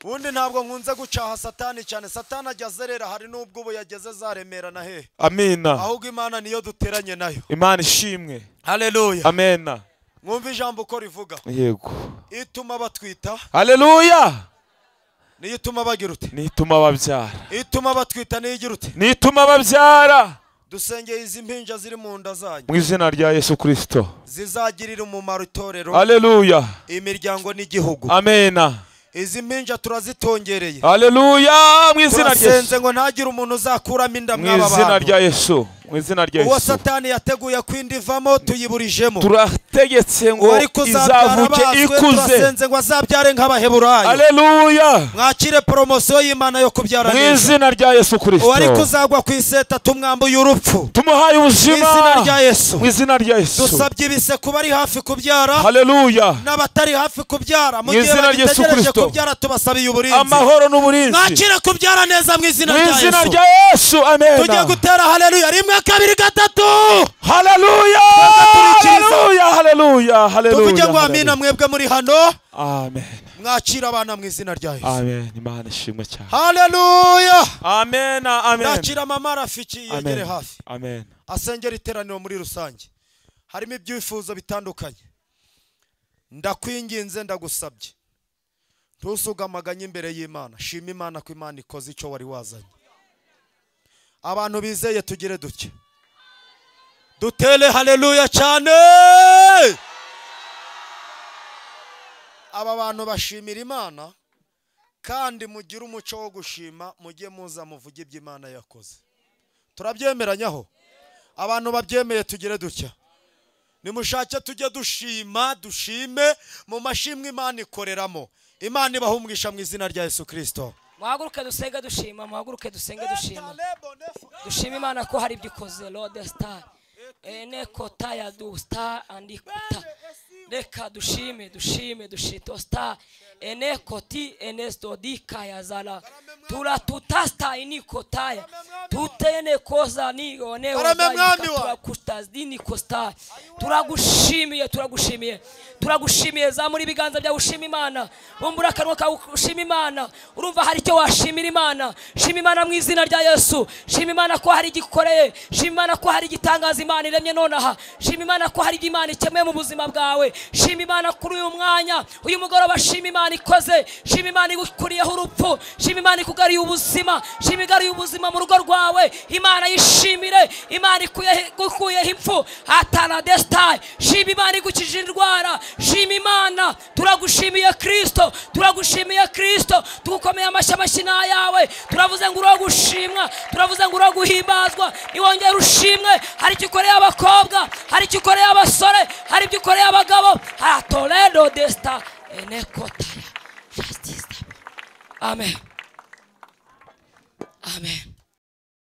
Ubundi ntabwo nkunze gucaha Satani cyane. Satani ajya azerera, hari n'ubwo ubu yageze zaremera na he. Amina. Ahubwo Imana niyo duteranye nayo. Imana ishimwe. Haleluya. Amen. Mwumve ijambo uko rivuga. Yego. Ituma batwita. Haleluya. Niyo ituma bagira ute? Niyo ituma babyara. Ituma batwita niyo igira ute? Niyo ituma babyara. Dusengeye izi mpinja ziri mu nda zanyu mu izina rya Yesu Kristo, zizagirira umumaro itorero. Haleluya. Imiryango n'igihugu. Amen. Izi mpinja turazitongereye. Haleluya. Mu izina rya Yesu. Turasenze ngo ntagire umuntu uzakuramo inda mw'aba bantu. Mu izina rya Yesu. Mu izina rya Yesu. Uwo Satani yateguye kwinda ivamo tuyiburijemo. Turategetse ngo izavuke ikuze. Turasenze ngo azabyare nk'Abaheburayo. Haleluya. Mwakire promosiyo y'Imana yo kubyara neza. Mu izina rya Yesu Kristo. Uwari kuzagwa ku iseta tumwambuye urupfu. Tumuhaye ubuzima. Mu izina rya Yesu. Mu izina rya Yesu. Dusabye ibise kuba ari hafi kubyara. Haleluya. N'abatari hafi kubyara mu gihe bagitegereje kubyara tubasabiye uburinzi. Amahoro n'uburinzi. Mwakire kubyara neza mu izina rya Yesu. Mu izina rya Yesu. Amen. Tugiye gutera haleluya 1 2 3. Haleluya. Haleluya. Haleluya. Haleluya. Tuvuge ngo amina mwebwe muri hano. Amen. Mwakira abana mu izina rya Yesu. Amen. Imana ishimwe cyane. Haleluya. Amen. Amen. Nakira mama Rafiki yegere hafi. Amen. Asengera iteraniro muri rusange. Harimo ibyifuzo bitandukanye. Ndakwinginze ndagusabye. Ntusugamaganye imbere y'Imana. Shima Imana ko Imana ikoze icyo wari wazanye. Abantu bizeye tugire duke. Dutere haleluya cyane. Aba bantu bashimira Imana, kandi mugire umuco wo gushima, mujye muza muvuge ibyo Imana yakoze. Turabyemeranyaho? Abantu babyemeye tugire dutya. Nimushake tujye dushima, dushime mu mashimwe Imana ikoreramo. Imana ibaha umugisha mu izina rya Yesu Kristo. Muhaguruke dusenge dushima, muhaguruke dusenge dushima. Dushima Imana ko hari ibyo ikoze. Lord star ene kota ya du star andikuta. Reka dushime, dushime, dushito star ene koti ene stodika ya zala. Tura tutasta inikotaya. Tutene koza ni one turakustazdini kosta. Turagushimiye, turagushimiye. Turagushimiye, zamura ibiganza byawe ushima Imana. Bumbura akanwa kawe ushima Imana. Urumva hari icyo washimira Imana. Shima Imana mu izina rya Yesu. Shima Imana ko hari igikoreye. Shima Imana ko hari igitangaza Imana iremye nonaha. Shima Imana ko hari Imana ikemuye mu buzima bwawe. Shima Imana kuri uyu mwanya, uyu mugoroba, shima Imana ikoze. Shima Imana igukuriyeho urupfu. Shima Imana ikugariye ubuzima. Shima igariye ubuzima mu rugo rwawe. Imana yishimire. Imana ikuyeho impfu. Atana destai. Shima Imana igukijije indwara. Shima Imana. Turagushimiye Kristo. Turagushimiye Kristo. Tugukomeye amashyi, amashyi yawe. Turavuze ngo uragushimwa. Turavuze ngo uraguhimbazwa. Niwongere ushimwe. Hari icyo ukoreye abakobwa, hari icyo ukoreye abasore, hari ibyo ukoreye abagabo. Toledo desta enekotaya. Justice. Amen. Amen.